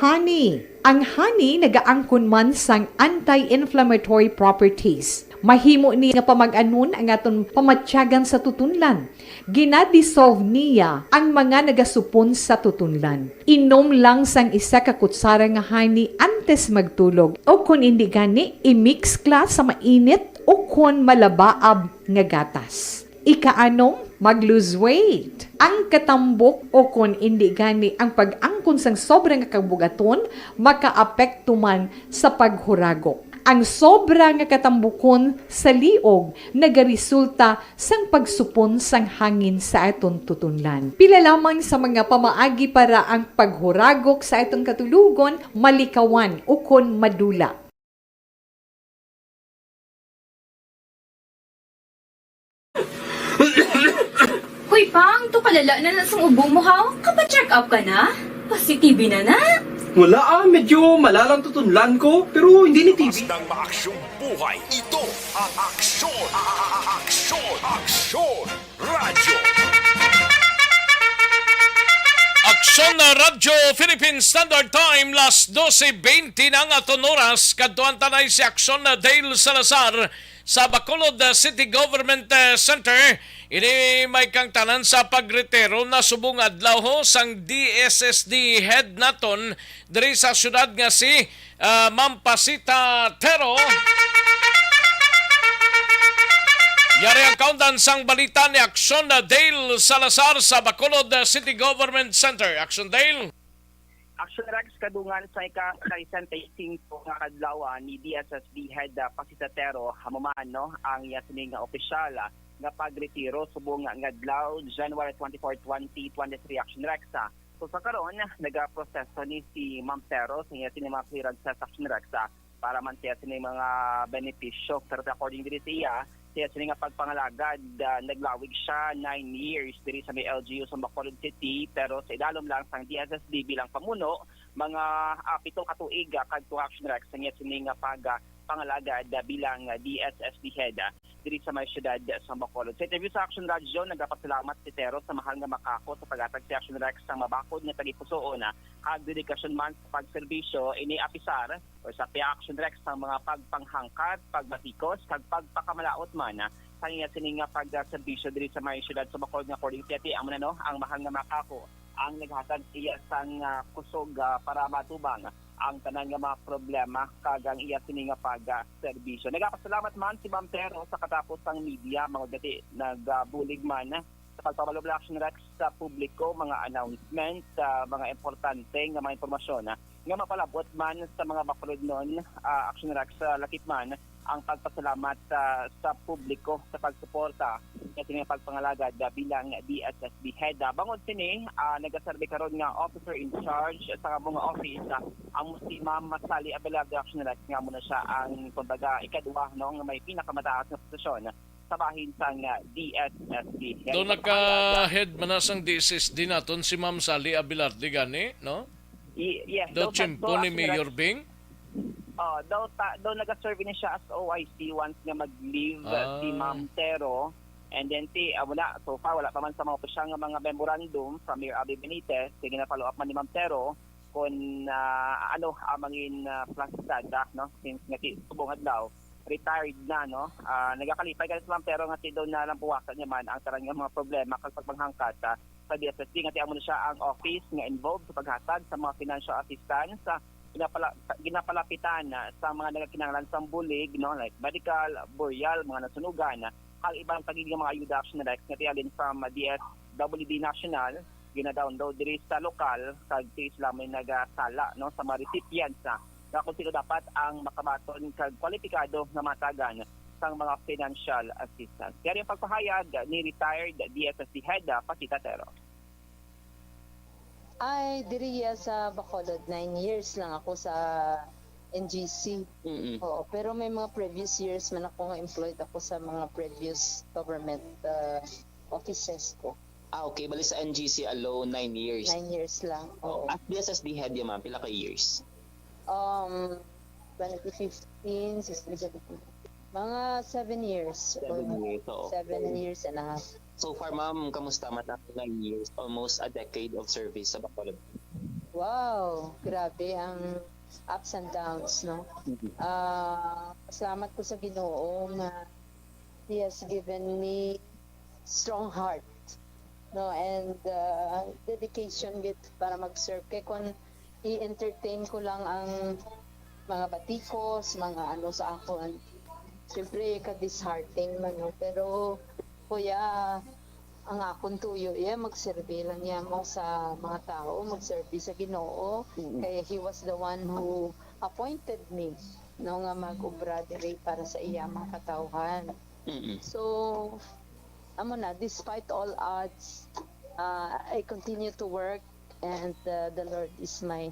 honey. Ang honey nagaangkon man sang anti-inflammatory properties. Mahimo ni nga pamag-anon ang aton pamatyagan sa tutunlan. Gina-dissolve niya ang mga nagasupon sa tutunlan. Inom lang sang isa ka kutsara nga honey antes magtulog, o kon indi gani, i-mix kla sa mainit o kon malabaab nga gatas. Ikaanom, mag-lose weight. Ang katambok o kon indi gani ang pag-angkon sang sobra nga kabug-aton makaapekto man sa paghuragok. Ang sobra nga katambukon sa liog nagaresulta sang pagsupon sang hangin sa aton tutunlan. Pila lamang sa mga pamaagi para ang paghuragok sa aton katulogon malikawan ukon madula. Hoy, Pang, to kalala na na sang ubo mo, ha? Kapa-check up ka na? Positibe na na? Wala ah, medyo malalang tutunlan ko, pero hindi ni T V. Mas ng maaksyong buhay. Ito ang Aksyon, Aksyon, Aksyon Radyo. Aksyon na Radyo Philippine Standard Time, las doce veinte na nga aton oras. Kadtuan tanay si Aksyon na Dale Salazar sa Bacolod, uh, City Government, uh, Center. Ini may kangtanan sa pagretiro na subong adlaw ho sang D S S D head naton diri sa syudad nga si, uh, Ma'am Pasita Tero. Yari ang kaundan sang balita ni Aksyon na Dale Salazar sa Bacolod, uh, City Government Center. Aksyon, Dale. Action Rex, kadungan sa ika-sesenta y cinco nga kadlaw ni D S S D Head, ah, Pasita Tero, amo man, no, ang iya sini nga opisyal, ah, nga pagretiro subong nga adlaw, January twenty-four, twenty twenty-three. Action Rex, ah. So sa karon, nagaproseso ni si Ma'am Tero sa iya sini mga clearances, Action Rex, ah, para man siya sini mga benepisyo. Pero according diri sa iya, siya sini nga pagpangalagad, ah, naglawig siya nine years diri sa may L G U sa Bacolod City, pero sa idalom lang sang D S S D bilang pamuno, mga, ah, pito ka tuig, ah, kadto, Action Rex, sa iya sini nga pag, ah, pangalagad, ah, bilang, ah, D S S D head, ah, diri sa may siyudad sa Bacolod. Sa interview sa Action Radyo, nagapasalamat si Tero sa mahal nga makako sa paghatag si Action Rex sang mabakod nga tagipusoon, ah, kag dedikasyon man sa pagserbisyo, ini apisar o sa pia Action Rex sang mga pagpanghangkat, pagbatikos, kag pagpakamalaut man, ah, sa iya sini nga pagserbisyo diri sa may siyudad sa Bacolod, nga according sa iya, amo na, no, ang mahal nga makako ang naghatag sa iya sang, ah, kusog, ah, para matubang ang tanan nga mga problema kag ang iya sini nga pagserbisyo. Nagapasalamat man si Ma'am Tero sa katapos sang media, bangod nga ti nagabulig man sa pagpabalo, Action Rex, sa publiko, mga announcement, ah, mga importante nga mga impormasyon, ah, nga mapalabot man sa mga Bacolodnon, ah, Action Rex, ah, lakip man ang pagpasalamat, ah, sa publiko sa pagsuporta sa sini nga pagpangalagad, ah, bilang D S S D head. Ah, bangod sini, ah, nagaserbi karon nga officer in charge sa amo nga office, ah, ang si Ma'am Sally Abelardo, Action Rex, nga amo na siya ang, kumbaga, ikaduha, no, nga may pinakamataas nga posisyon sa bahin sang, ah, D S S D. Do naka-head man na sang D S S D naton si Ma'am Sally Abelarde gani, no? Y- yes, Do daw chimpo kadto, ni Action Mayor Rex. Bing? Oh, daw ta, daw nag-serve ni siya as O I C once nga mag-leave, uh, si Ah. Ma'am Tero. And then ti amo na, so far wala pa man sa mga opisyal nga mga memorandum from Mayor Abby Benitez. Sige na, follow up man ni Ma'am Tero kung, ah, ano ang mangin, ah, plans sa data, no? Since nga ti subong adlaw retired na, no? Ah, nagakalipay ka si Ma'am Tero nga ti daw nalampuwasan niya man ang tanan nga mga problema kag pagpanghangkat, ah, sa D S S D, nga ti amo na siya ang office nga involved sa paghatag sa mga financial assistance, ah, ginapala-, ginapalapitan, ah, sa mga nagakinahanglan sang bulig, no, like medical, burial, mga nasunugan, ah, kag ibang tagig nga mga ayuda, Action Rex, nga ti halin from, ah, D S W D National, gina-download diri sa lokal, kag ti sila may nagasala, no, sa mga recipients, ah, nga kung sino dapat ang makabaton kag kwalipikado nga matagan sang mga financial assistance. Yari ang pagpahayag ni retired D S S D head, ah, Pasita Tero. Ay, diri ya sa Bacolod, nine years lang ako sa N G C. Mm-mm. Oo, pero may mga previous years man ako nga employed ako sa mga previous government, uh, offices ko. Ah, okay. Bali sa N G C alone, nine years. Nine years lang. Oo. At D S S D head ya, ma'am, pila ka years? Um, twenty fifteen, sixteen, seventeen. Mga seven years. Seven years, oo. Seven years and a half. So far, ma'am, kamusta man ang nine years? Almost a decade of service sa Bacolod. Wow, grabe ang ups and downs, no? Mhm. Ah, salamat ko sa Ginoo nga He has given me strong heart, no, and, ah, dedication gid para mag-serve. Kay kung i-entertain ko lang ang mga batikos, mga ano sa akon, siyempre ka-dishearten man, no? Pero kuya, ang akon tuyo iya magserbi lang niya mo sa mga tao, magserbi sa Ginoo. Mm-mm. Kay he was the one who appointed me, no, nga mag-obra diri para sa iya mga katawhan. Mm-mm. So, amo na, despite all odds, uh, I continue to work, and, uh, the Lord is my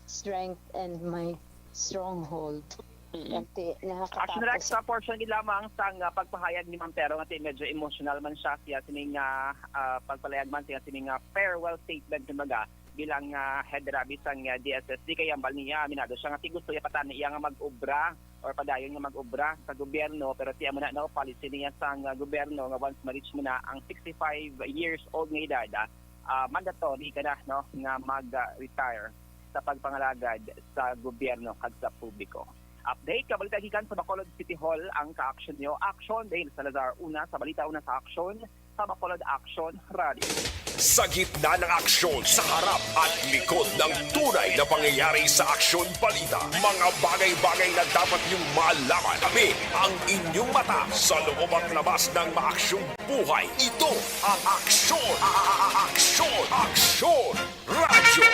strength and my stronghold. Mm-mm. Kay Action Rex, nakakatapos. Sa portion gid lamang sang, ah, pagpahayag ni Ma'am Tero nga ti medyo emotional man siya, siya sining, ah, ah, pagpahayag man siya sining, ah, farewell statement, kumbaga, bilang, ah, head rabi sang, ah, D S S D, kay hambal niya, aminado siya nga ti gusto niya pa tani iya nga mag-obra or padayon nga mag-obra sa gobyerno, pero ti amo na, no, policy niya sang, ah, gobyerno nga once ma-reach mo na ang sixty-five years old nga edad, ah, ah, mandatory ka na, no, nga mag-retire sa pagpangalagad sa gobyerno kag sa publiko. Update, kabalita gikan sa Bacolod City Hall ang ka-action niyo. Action, Dale Salazar, una sa balita, una sa action, sa Bacolod Action Radio. Sa gitna ng aksyon, sa harap at likod ng tunay na pangyayari sa aksyon balita, mga bagay-bagay na dapat niyong malaman. Kami ang inyong mata sa loob at labas ng maaksyong buhay. Ito ang aksyon, a-, a-, a-, aksyon, aksyon, radyo.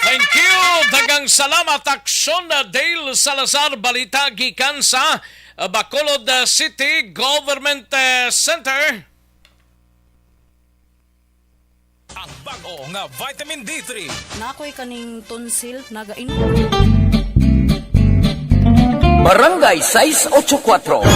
Thank you. Daghang salamat, Aksyon, uh, Dale Salazar. Balita gikan sa, uh, Bacolod, uh, City Government, uh, Center. Ang bag-o nga vitamin D three. Naa ko'y kaning tonsil, nagainom. Barangay sais ocho kuatro.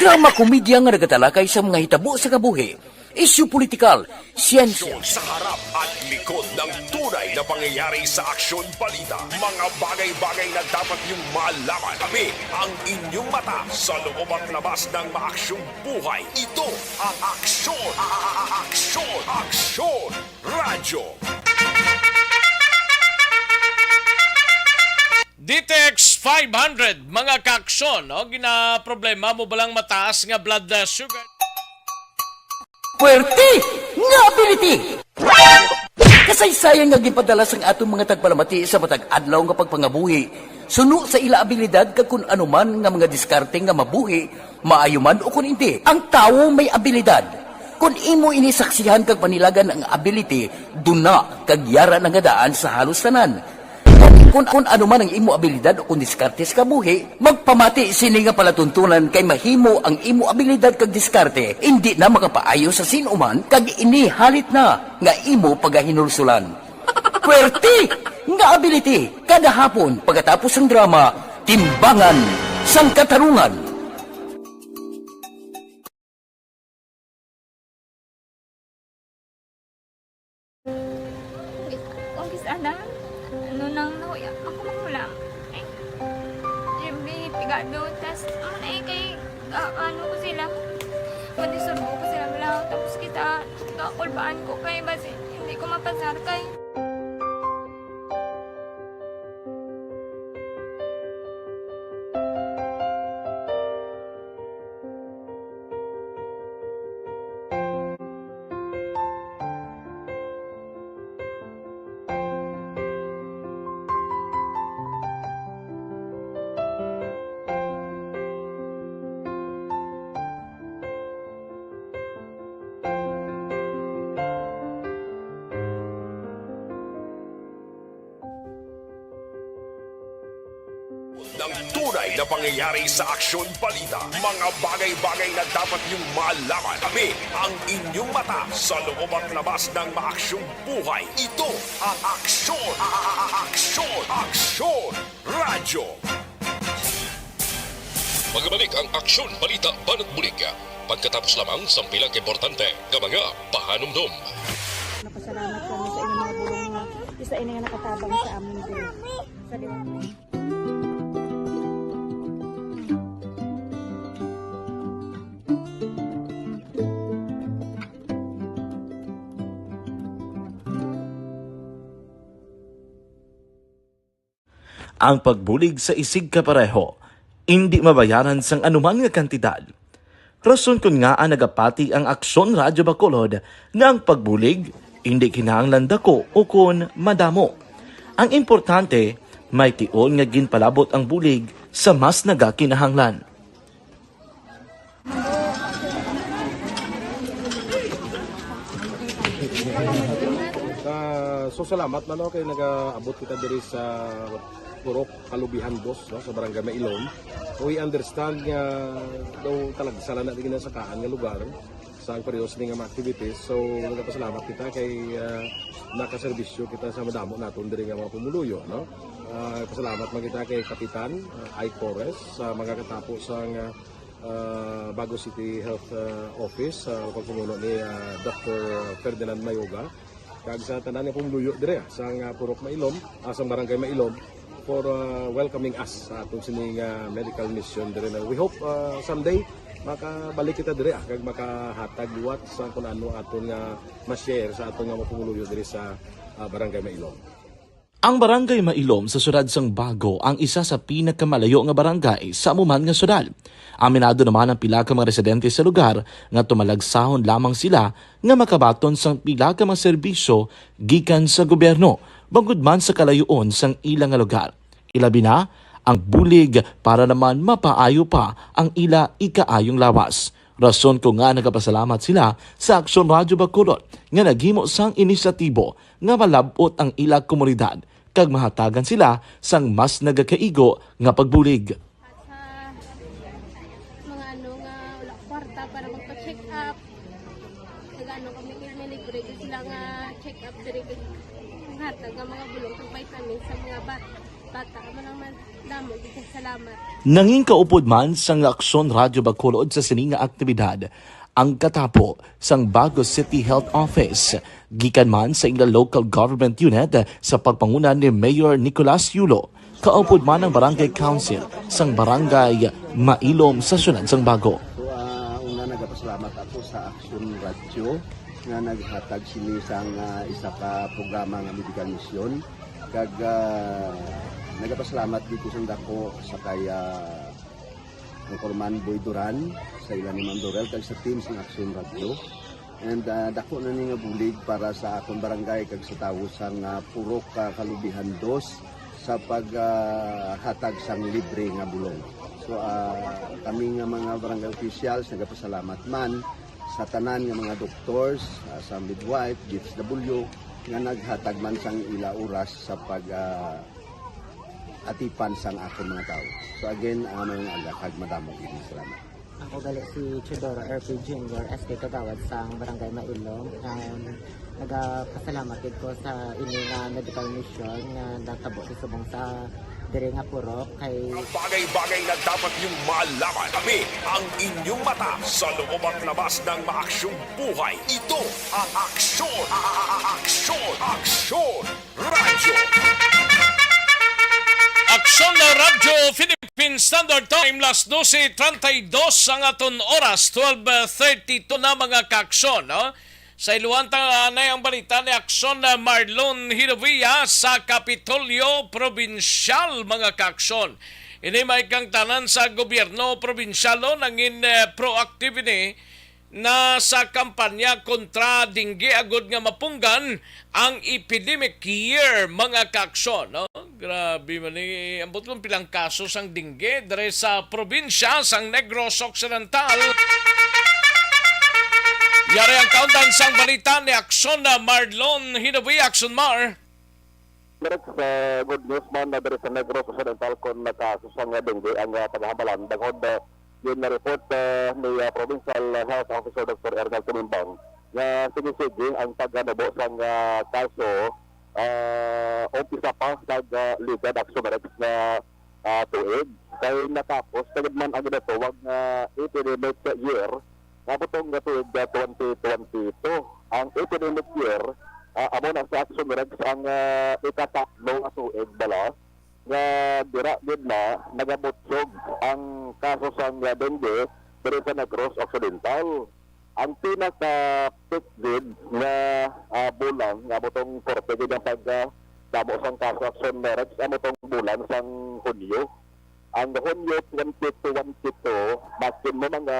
Drama komedya nga nagatalakay sa mga hitabo sa kabuhi, isyu politikal, siyensya. Sa harap at likod ng tunay na pangyayari sa aksyon balita, mga bagay-bagay na dapat niyong malaman. Kami ang inyong mata sa loob at labas ng maaksyong buhay. Ito ang aksyon, a-, a-, a-, aksyon, aksyon, radyo. D T X five hundred, mga kaaksyon, no? Ginaproblema mo ba lang mataas nga blood, uh, sugar? Puwerte nga ability! Kasaysayan nga ginpadala sang aton mga tagpalamati sa matag adlaw nga pagpangabuhi, suno sa ila abilidad kag kun ano man nga mga diskarte nga mabuhi, maayo man o kun indi, ang tawo may abilidad. Kun imo ini saksihan kag panilagan ang ability, duna kag yara na nga daan sa halos tanan. Kun, kun ano man ang imo abilidad o kun diskarte sa kabuhi, magpamati sini nga palatuntunan kay mahimo ang imo abilidad kag diskarte indi na makapaayo sa sin-o man kag ini halit na nga imo pagahinulsulan. Puwerte nga ability kada hapon pagkatapos sang drama, Timbangan sang Katarungan. Kung kis-, kung kis-, ana, ano nang nahuya, ako manghulam. Ay, siyempre, pigado, tas, ano na eh, kay, ah, ano ko sila, madisturbo ko sila, bala, tapos kita, kakulbaan ko kay, basi, hindi ko mapasar kay. Ng tunay na pangyayari sa aksyon balita, mga bagay-bagay na dapat niyong malaman. Kami ang inyong mata sa loob at labas ng maaksyong buhay. Ito ang aksyon, a-, a-, a-, aksyon, aksyon, radyo. Magbalik ang aksyon balita banat bulig pagkatapos lamang sang pila ka importante nga mga pahanumdom. Napasalamat kami sa inyong mga bulong nga isa ini nga nakatabang sa amon diri. Sa liwat. Ang pagbulig sa isigkapareho indi mabayaran sang anuman nga kantidad. Rason kon ngaa nagapati ang Aksyon Radyo Bacolod nga ang pagbulig indi kinahanglan dako ukon madamo. Ang importante, may tion nga ginpalabot ang bulig sa mas nagakinahanglan. Ah, so salamat man, no, kay nagaabot kita diri sa Purok Kalubihan, boss, no, sa Barangay Mailon. We understand nga daw talagsa lang na di ginasakaan nga lugar sa ang periodo sini nga mga activities. So, nagapasalamat kita kay, ah, nakaserbisyo kita sa madamo naton diri nga mga pumuluyo, no? Ah, pasalamat man kita kay Kapitan, ah, Ike Torres sa mga katapo sang, ah, ah, Bago City Health, ah, Office, ah, pagpamuno ni, ah, Doktor Ferdinand Mayoga, kag sa tanan nga pumuluyo dire, ah, sang, ah, Purok Mailom, ah, sang Barangay Mailom, for, ah, welcoming us sa aton sining, ah, medical mission dire. Na we hope, ah, someday makabalik kita dire, ah, kag makahatag liwat sa kung ano aton nga ma-share sa aton nga mga pumuluyo dire sa, ah, Barangay Mailom. Ang Barangay Mailom sa siyudad sang Bago ang isa sa pinakamalayo nga barangay sa amo man nga siyudad. Aminado naman ang pila ka mga residente sa lugar nga tumalagsahon lamang sila nga makabaton sang pila ka mga serbisyo gikan sa gobyerno, bangod man sa kalayoon sang ila nga lugar. Ilabi na ang bulig para naman mapaayo pa ang ila ikaayong lawas. Rason ko nga nagapasalamat sila sa Aksyon Radyo Bacolod nga naghimo sang inisyatibo nga malab-ot ang ila komunidad kag mahatagan sila sang mas nagakaigo nga pagbulig. Sa mga ano nga wala kwarta para magpa-check up, nag-ano kami, may libre gyud sila nga check up diri, kag hatag nga mga bulong kag vitamin sa mga bat-, bata. Amo lang man, damo gyud kay salamat. Nangin kaupod man sang Aksyon Radyo Bacolod sa sini nga aktibidad ang katapo sang Bago City Health Office, gikan man sa ila local government unit sa pagpanguna ni Mayor Nicolas Yulo, kaupod man ang Barangay Council sang Barangay Mailom sa siyudad sang Bago. So, ah, una, nagapasalamat ako sa Aksyon Radyo nga naghatag sini sang, ah, isa ka programa nga medical mission. Kag, ah, nagapasalamat dito sa dako sa kay, ah, Anchorman Boy Duran, sa ila ni Ma'am Dorel, kag sa team sang Aksyon Radyo. And, ah, dako na ni nga bulig para sa akon barangay kag sa tawo sang, ah, Purok, ah, Kalubihan Dos sa pag, ah, hatag sang libre nga bulong. So, ah, kami nga mga barangay officials, nagapasalamat man sa tanan nga mga doctors, ah, sa midwife, D S W, nga naghatag man sang ila oras sa pag, ah, atipan sang akon mga tawo. So again, ah, mga aga kag madamo gid nga salamat. Ako gali si Teodoro R P Junior, S K Kagawad sang Barangay Mailom. Um, nagapasalamat gid ko sa ini nga medical mission nga natabo sa subong sa diri nga purok kay Bagay-bagay na dapat niyong malaman. Kami ang inyong mata sa loob at labas ng maaksyong buhay. Ito ang Aksyon, Aksyon, Aksyon Radyo. Aksyon na Radyo Philippine Standard Time, las dose treinta y dos ang aton oras, twelve thirty-two na, mga kaaksyon, no? Sa iluhan ta anay ang balita ni Aksyon na Marlon Hinovia sa Kapitolyo Probinsyal, mga kaaksyon. Ini may kang tanan sa gobyerno probinsyal, no, nangin, eh, proactive ini na sa kampanya kontra dengue agud nga mapunggan ang epidemic year, mga kaaksyon, no? Grabe man ni, ambot kung pilang kaso sang dengue diri sa probinsya sang Negros Occidental. Yari ang kaundan sang balita ni Aksyon na Marlon Hinobi, Aksyon Mar. Direct sa good news man na diri sa Negros Occidental, kon nakasusang nga dengue ang, ah, tagahambalan. Bangod, ah, yun na report, ah, ni, ah, Provincial Health Officer Doktor Ernest Tumimbang nga sige-sige ang pagkanubo sang, ah, kaso, ah, umpisa pa kag, ah, ligad ang sumirex nga, ah, tuig. Kay natapos na gid man ang ginatawag nga epidemic year nga butong nga tuig nga twenty twenty-two. Ang epidemic year, ah, amo na sa Aksyon Rex ang, ah, ikatatlo nga tuig bala nga dira gid na nagabutyog ang kaso sang, ah, dengue diri sa Negros Occidental. Ang pinaka-peak gid nga, ah, bulan nga amo tong forty gid ang pag, ah, damo sang kaso, Aksyon Rex, amo tong bulan sang Hunyo. Ang Hunyo twenty twenty-two, basin mo mga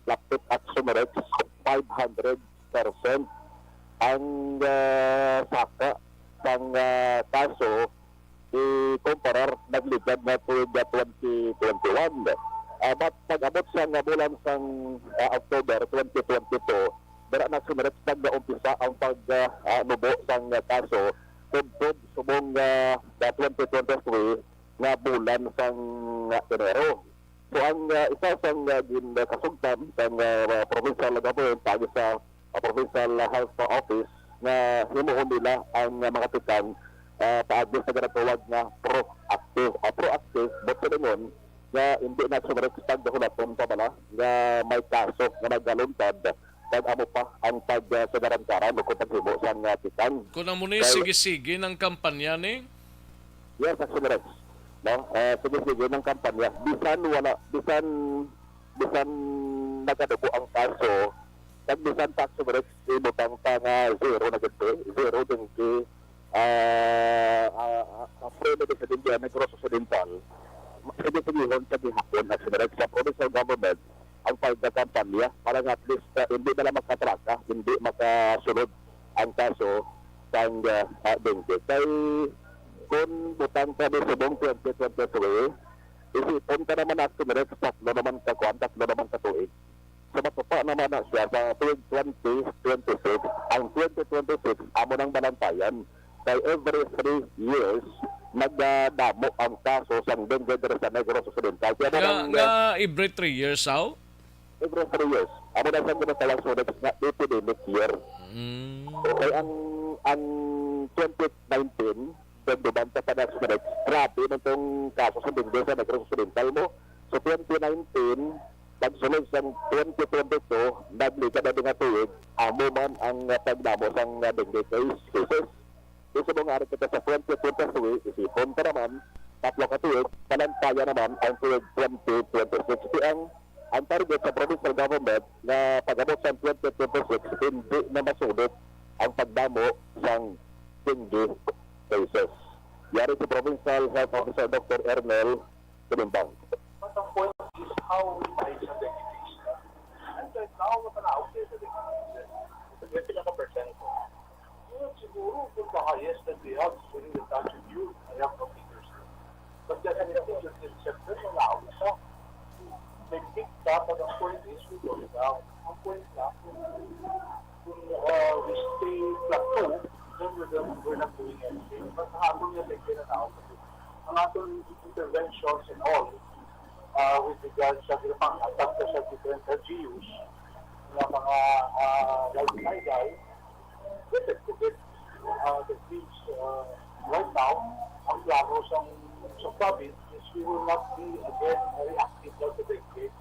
lapit, Aksyon Rex, five hundred percent ang, ah, saka sang, ah, kaso ikumparar nagligad nga tuig nga twenty twenty-one. Ah, but pag-abot sa nga bulan sang, ah, October twenty twenty-two, dira na, Aksyon Rex, nagaumpisa ang pag, ah, ah, nubo sang, ah, kaso tubtob subong, ah, nga twenty twenty-three nga bulan sang, ah, Enero. So, ang, ah, isa sang, ah, gin-, ah, kasugtan sang, ah, provincial government paagi sa, ah, provincial health office nga himuon nila ang, ah, mga tikang, ah, paagi sa ginatawag nga proactive, ah, proactive, but sa lingon, nga hindi na Action Rex pagdahulaton pa bala nga may kaso nga nagaluntad, kag amo pa ang pag, ah, sagaran-karan o kung paghimo sang, ah, tikang. Kung amo ni, kay sige-sige ng kampanya ni? Yes, Action Rex. No? Ah, sige-sige ng kampanya. Bisan wala, bisan, bisan nagadugo ang kaso, kag bisan pa Action Rex, ibutang pa nga zero na gid, zero dengue, ah, ah, ah, ah, pwede sa Dengue Negros Occidental. Sige-sigihon sa gihapon, Action Rex, sa provincial government ang pagkakampanya para nga at least, ah, hindi na lang makatraka, hindi makasulod ang kaso sang, ah, ah, dengue. Kay kung butang ka ni subong twenty twenty-three, isipon ka naman, Action Rex, tatlo naman ka kuwan, tatlo naman ka tuig. So, matupa naman na siya sa tuig twenty twenty-six. Ang twenty twenty-six, amo nang balantayan. Kay every three years, nagdamo ang kaso sang dengue diri sa Negros Occidental. Kaya nga, naman, nga every three years, how? Every three years. Amo na sa ginatawag sa next nga epidemic year. Mm. Okay, ang, ang twenty nineteen, pagdubanta pa na sa Negros, grabe man tong kaso sa dengue sa Negros Occidental mo. So, twenty nineteen, pagsulod sang twenty twenty-two, nagligad na nga tuig, amo man ang, ah, pagdamo sang, ah, dengue case, cases. Di sa mga ari kita sa twenty twenty-three, isipon pa naman, tatlo ka tuig, balantayan naman ang tuig twenty twenty-six. Di ang, ang target sa provincial government nga pag-abot sa twenty twenty-six, hindi na masulod ang pagdamo sang dengue cases. Yari si Provincial Health Officer Doctor Ernel Tinimbang. But the point is how we manage the dengue cases. And right now, matanaw kayo sa dengue cases. Sa twenty na ka percent. Yun, siguro, kung the highest that we have during the past few years, I have no figures. But just in the figures in September, wala ako isa. May peak ka, but ang point is, we go down. Ang point na, kung, kung, uh, we stay plateau, then we're, gonna- we're not doing anything. But hapon nga, may kinatao. Ang aton interventions and all, uh, with regards sa ginapanghatag sa different L G Us, nga mga, uh, like Naygay, effective. Uh, that means, uh, right now, ang plano sa, sa province is we will not be again reactive daw sa dengue.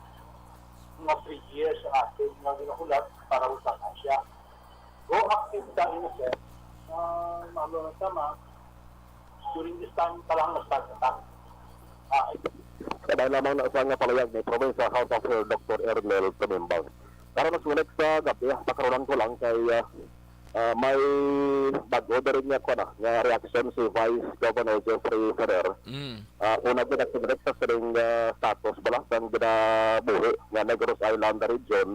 Mga three years ang ating mga ginahulat para usahan siya. Proactive ta in a sense, uh, ano na tama, during this time, talagang nag-start na ta. Ah, Kabay lamang na sa nga palayag ni Provincial Health Officer Doctor Ernel Tumimbang. Karon, mas ulit sa gabi, ah, pakarolan ko lang kay, ah, ah, may bago na rin nga, kuwan, ah, nga reaksyon si Vice Governor Jeffrey Ferrer. Mm. Ah, una gid ang direct sa sining, ah, status bala sang ginabuhi nga Negros Island Region,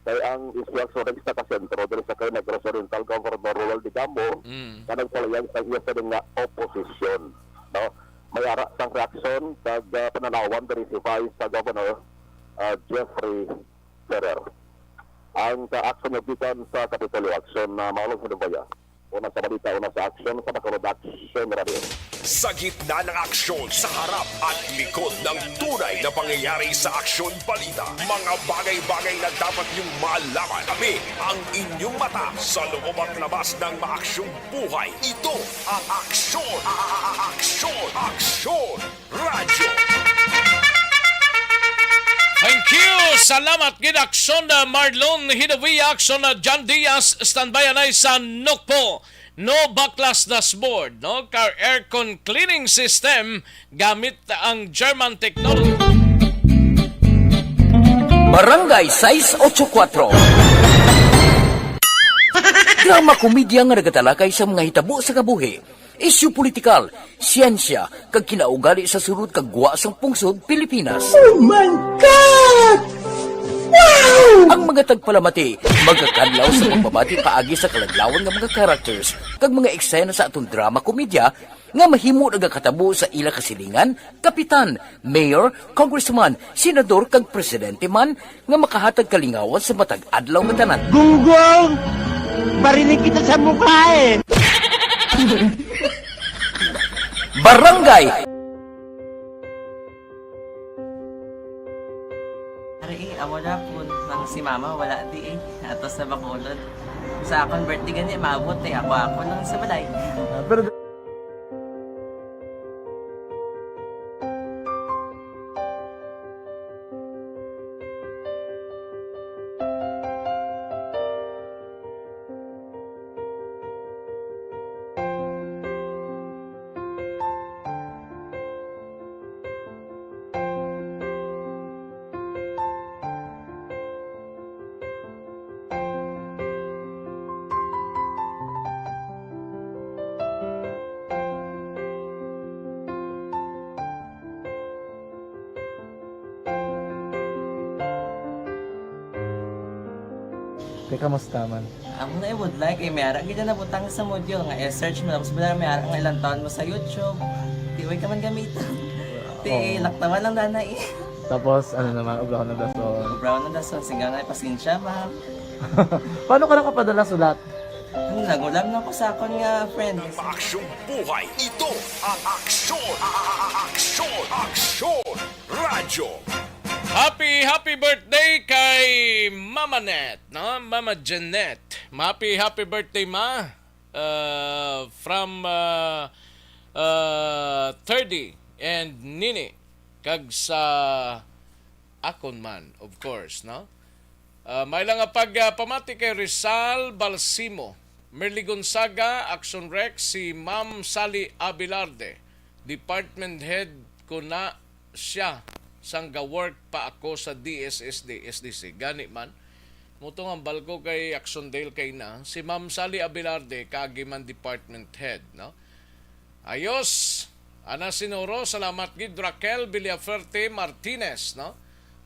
kay ang issue actually sa kasentro diri sa kay Negros Oriental Governor Roald Digamo, mm, nga nagpalayag sa iya sining nga oposisyon, no? May ara sang reaksyon kag, ah, pananawan diri si Vice Governor, ah, Jeffrey Ferrer. Ang sa aksyon nga gikan sa Kapitolyo Aksyon na Malong Hinubaya. Una sa balita, una sa aksyon sa Bacolod Aksyon Radio. Sa gitna ng aksyon, sa harap at likod ng tunay na pangyayari sa Aksyon Balita, mga bagay-bagay na dapat niyong malaman. Kami ang inyong mata sa loob at labas ng maaksyong buhay. Ito ang Aksyon, a- a- a- Aksyon, Aksyon Radyo. Thank you. Salamat gid, Aksyon, uh, Marlon Hidovia, Aksyon, uh, John Diaz, standby anay sa Nokpo. No baklas dashboard, no? Car aircon cleaning system gamit ang German technology. Barangay sais ocho kuatro. Drama komedya nga nagatalakay sa mga hitabo sa kabuhi, isyu politikal, siyensya, kag kinaugali sa sulod kag gwa sang pungsod Pilipinas. Oh my God! Wow! Ang mga tagpalamati magakadlaw sa pagbabati paagi sa kaladlawan nga mga characters kag mga eksena sa aton drama komedya nga mahimo nagakatabo sa ila kasilingan, kapitan, mayor, congressman, senador, kag presidente man nga makahatag kalingawan sa matag adlaw nga tanan. Gunggong! Barinig kita sa mukha eh! Barangay! Ari, eh, amo na po nang si mama wala di eh. Ato sa Bacolod. Sa akong birthday gani, maabot eh. Ako, ako lang sa balay. Ah, pero Te, kamusta man? Amo na ibudlay kay may ara gid na nabutang sa module nga i-search mo, tapos bala may ara nga ilang taon mo sa YouTube. Di way ka man gamiton. Ti, oo, laktawan lang dana eh. Tapos, ano naman, obrahon na dason. Obrahon na dason, siga nga, pasensya, ma'am. Paano ka nakapadala sulat? Ano, nagulam na ko sa akon nga friend. Ng maaksyong buhay, ito ang Aksyon, Aksyon, Aksyon Radyo. Happy, happy birthday kay Mama Net, no? Mama Jeanette. Happy, happy birthday, Ma. Uh, from, uh, uh, thirty and Nini. Kag sa akon man, of course, no? Ah, may lang nga pag, ah, pamati kay Rizal Balsimo, Merly Gonzaga, Action Rex, si Ma'am Sally Abelarde, department head ko na siya sang ga-work pa ako sa D S S D, S D C. Gani man, mutong ang balko kay Action Dale kay na, si Ma'am Sally Abelarde, kaagi man department head, no? Ayos. Ana Sinoro, salamat gid. Raquel Villaferte Martinez, no?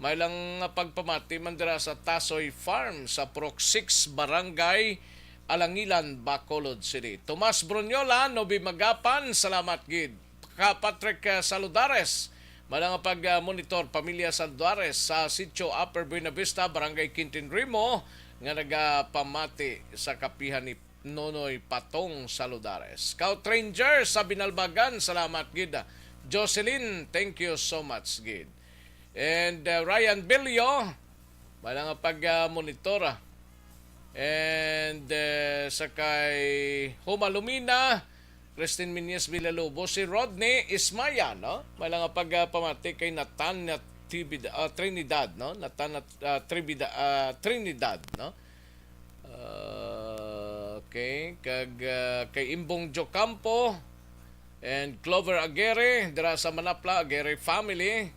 May lang nga pagpamati man dira sa Tasoy Farm sa Purok six, Barangay Alangilan, Bacolod City. Tomas Brunyola, Nobi Magapan, salamat gid. Ka Patrick, uh, Saludares, may lang nga pag, uh, monitor, pamilya Saludares sa Sitio Upper Buenavista, Barangay Quintin Rimo, nga nagapamati sa kapihan ni Nonoy Patong Saludares. Scout Ranger sa Binalbagan, salamat gid. Jocelyn, thank you so much gid. And, uh, Ryan Bello, may lang nga pag, uh, monitor, ah. And, uh, sa kay Huma Lumina, Christine Minyes Villalobos, si Rodney Ismaya, no? May lang nga pag, uh, pamati kay Nathan Tibida-, uh, Trinidad, no? Nathan, uh, Tribida-, uh, Trinidad, no? Ah, okay, kag, ah, kay Imbong Jocampo and Clover Aguirre dira sa Manapla, Aguirre family,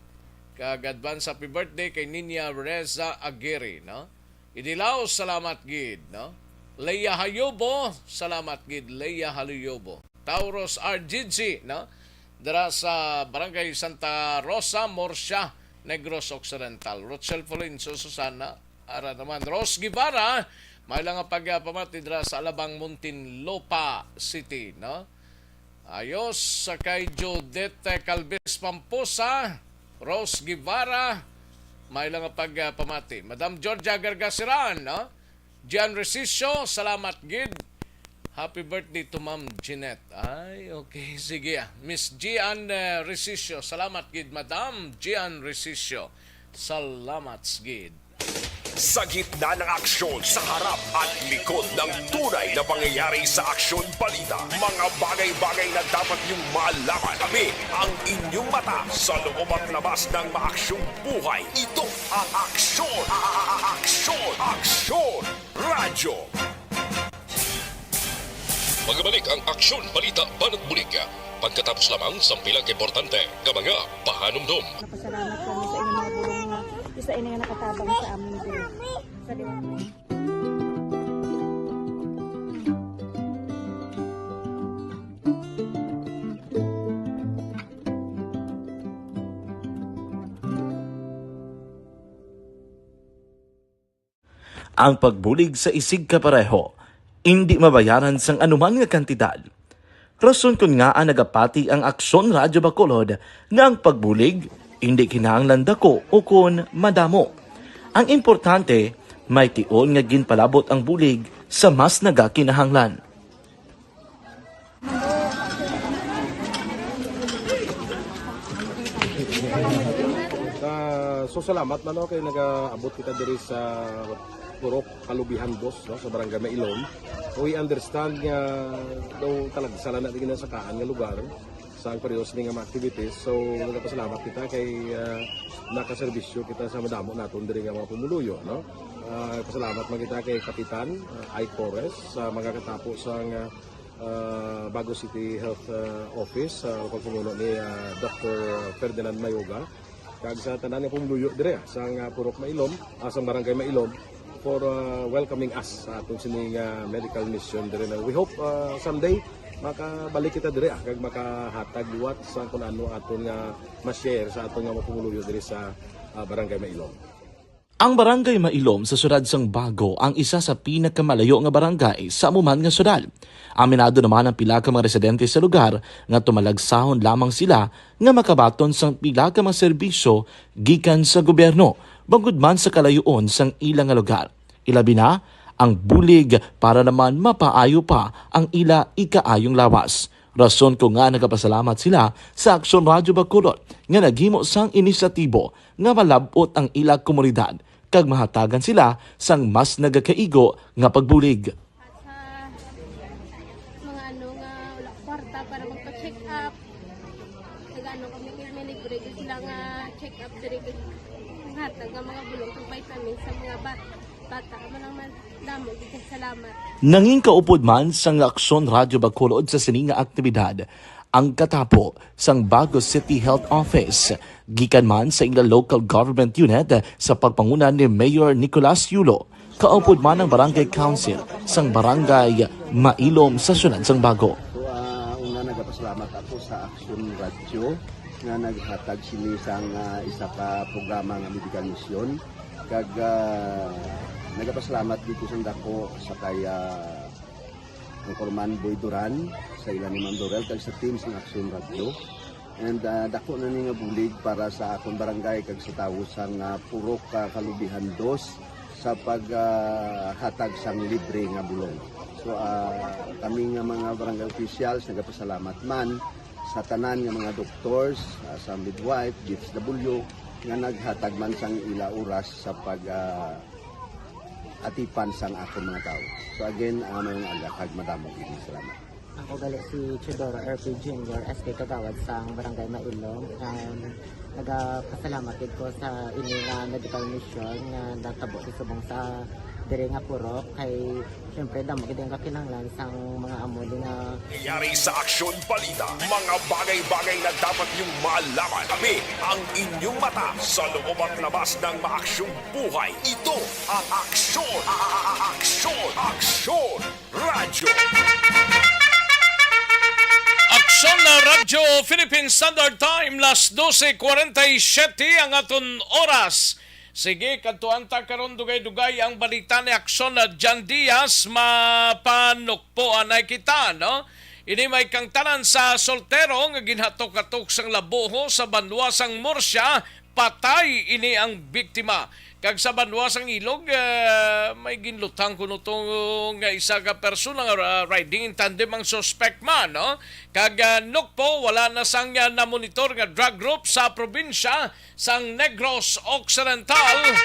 kag advance happy birthday kay Ninya Reza Aguirre, no? Idilao, salamat gid, no? Leia Hayobo, salamat gid, Leia Hayobo. Tauros R G G, no? Dira sa Barangay Santa Rosa, Murcia, Negros Occidental. Rochelle Florencio, Susana, ara naman. Rose Guevara, may lang nga pagpamati dira sa Alabang, Muntinlupa City, no? Ayos, sa kay Judith, eh, Calvis Pamposa, Rose Guevara, may lang nga pagpamati. Madam Georgia Gargasiran, no? Gian Resicio, salamat gid. Happy birthday to Ma'am Jeanette. Ay, okay. Sige, ah. Miss Gian, eh, Resicio, salamat gid, Madam Gian Resicio. Salamat gid. Sa gitna ng aksyon, sa harap at likod ng tunay na pangyayari sa Aksyon Balita, mga bagay-bagay na dapat niyong malaman. Kami ang inyong mata sa loob at labas ng maaksyong buhay. Ito ang Aksyon, Aksyon, Aksyon Radyo. Magbalik ang Aksyon Balita Banat Bulig pagkatapos lamang sang pila ka importante nga mga pahanumdom. Napasalamat kami sa inyong mga bulong nga isa ini nga nakatabang sa amin diri. Sa Ang pagbulig sa isigkapareho indi mabayaran sang anuman nga kantidad. Rason kon ngaa nagapati ang Aksyon Radyo Bacolod nga ang pagbulig indi kinahanglan dako ukon madamo. Ang importante, may tion nga ginpalabot ang bulig sa mas nagakinahanglan. Ah, so salamat man, no, kay nagaabot kita diri sa Purok Kalubihan Dos, no, sa Barangay Mailom. We understand nga daw talagsa lang na di ginasakaan nga lugar sa ang pareho sini nga mga activities. So, nagapasalamat kita kay, ah, nakaserbisyo kita sa madamo naton diri nga mga pumuluyo, no? Ah, pasalamat man kita kay Kapitan, ah, Ike Torres, sa mga katapo sa nga, ah, Bago City Health, ah, Office, sa pagpamuno ni, ah, Doctor Ferdinand Mayoga. Kag sa tanan nga pumuluyo dire, ah, sa nga Purok Mailom, ah, sa Barangay Mailom, for, ah, welcoming us sa aton sining, ah, medical mission dire na. We hope, ah, someday makabalik kita dire, ah, kag makahatag liwat sa kung ano aton nga ma-share sa aton nga mga pumuluyo dire sa, ah, Barangay Mailom. Ang Barangay Mailom sa siyudad sang Bago ang isa sa pinakamalayo nga barangay sa amo man nga siyudad. Aminado naman ang pila ka mga residente sa lugar nga tumalagsahon lamang sila nga makabaton sang pila ka mga serbisyo gikan sa gobyerno, bangod man sa kalayoon sang ila nga lugar. Ilabi na ang bulig para naman mapaayo pa ang ila ikaayong lawas. Rason ko nga nagapasalamat sila sa Aksyon Radyo Bacolod nga naghimo sang inisyatibo nga malab-ot ang ila komunidad kag mahatagan sila sang mas nagakaigo nga pagbulig. Sa mga ano nga wala kwarta para magpa-check up, nag-ano kami, kay may libre gyud sila nga check up diri, kay hatag nga mga bulong kag vitamins sa mga ba-, bata. Amo lang man, damo gyud kay salamat. Nangin kaupod man sang Aksyon Radyo Bacolod sa sini nga aktibidad ang katapo sang Bago City Health Office, gikan man sa ila local government unit sa pagpanguna ni Mayor Nicolas Yulo, kaupod man ang Barangay Council sang Barangay Mailom sa siyudad sang Bago. So, ah, una, nagapasalamat ako sa Action Radio nga naghatag sini sang, ah, isa ka programa nga medical mission. Kag, ah, nagapasalamat dito sa dako sa kay, ah, Anchorman Boy Duran, sa ila ni Ma'am Dorel, kag sa team sang Action Radio. And, ah, dako na ni nga bulig para sa akon barangay kag sa tawo sang, ah, Purok, ah, Kalubihan Dos sa pag, ah, hatag sang libre nga bulong. So, ah, kami nga mga barangay officials nagapasalamat man sa tanan nga mga doctors, ah, sa midwife, D S W, nga naghatag man sang ila oras sa pag, ah, atipan sang akon mga tawo. So again, ah, mayong aga kag madamo gid nga salamat. Ako gali si Teodoro R P Junior, S K Kagawad sang Barangay Mailom. Um, nagapasalamat gid ko sa ini nga medical mission nga natabo sa subong sa diri nga purok, kay siyempre damo gid ang kakinahanglan sang mga amo ni nga Nangyayari sa Aksyon Balita, mga bagay-bagay na dapat niyong malaman. Kami ang inyong mata sa loob at labas ng maaksyong buhay. Ito ang Aksyon, a-, a-, a-, Aksyon, Aksyon Radyo. Aksyon na Radyo Philippine Standard Time, las doce cuarenta y siete ang aton oras. Sige, kadtuan ta karon dugay-dugay ang balita ni Aksyon na Jan Diaz. Mapanukpoan na kita, no? Ini may kangtanan sa soltero nga ginhatok-hatok sang labuho sa banwa sang Murcia, patay ini ang biktima. Kag sa banwa sang Ilog, eh, may ginlutang kuno to nga isa ka persona nga, ah, riding in tandem ang suspect man, no? Kag, ah, nukpo, wala na sang, ah, namonitor nga drug group sa probinsya sang Negros Occidental.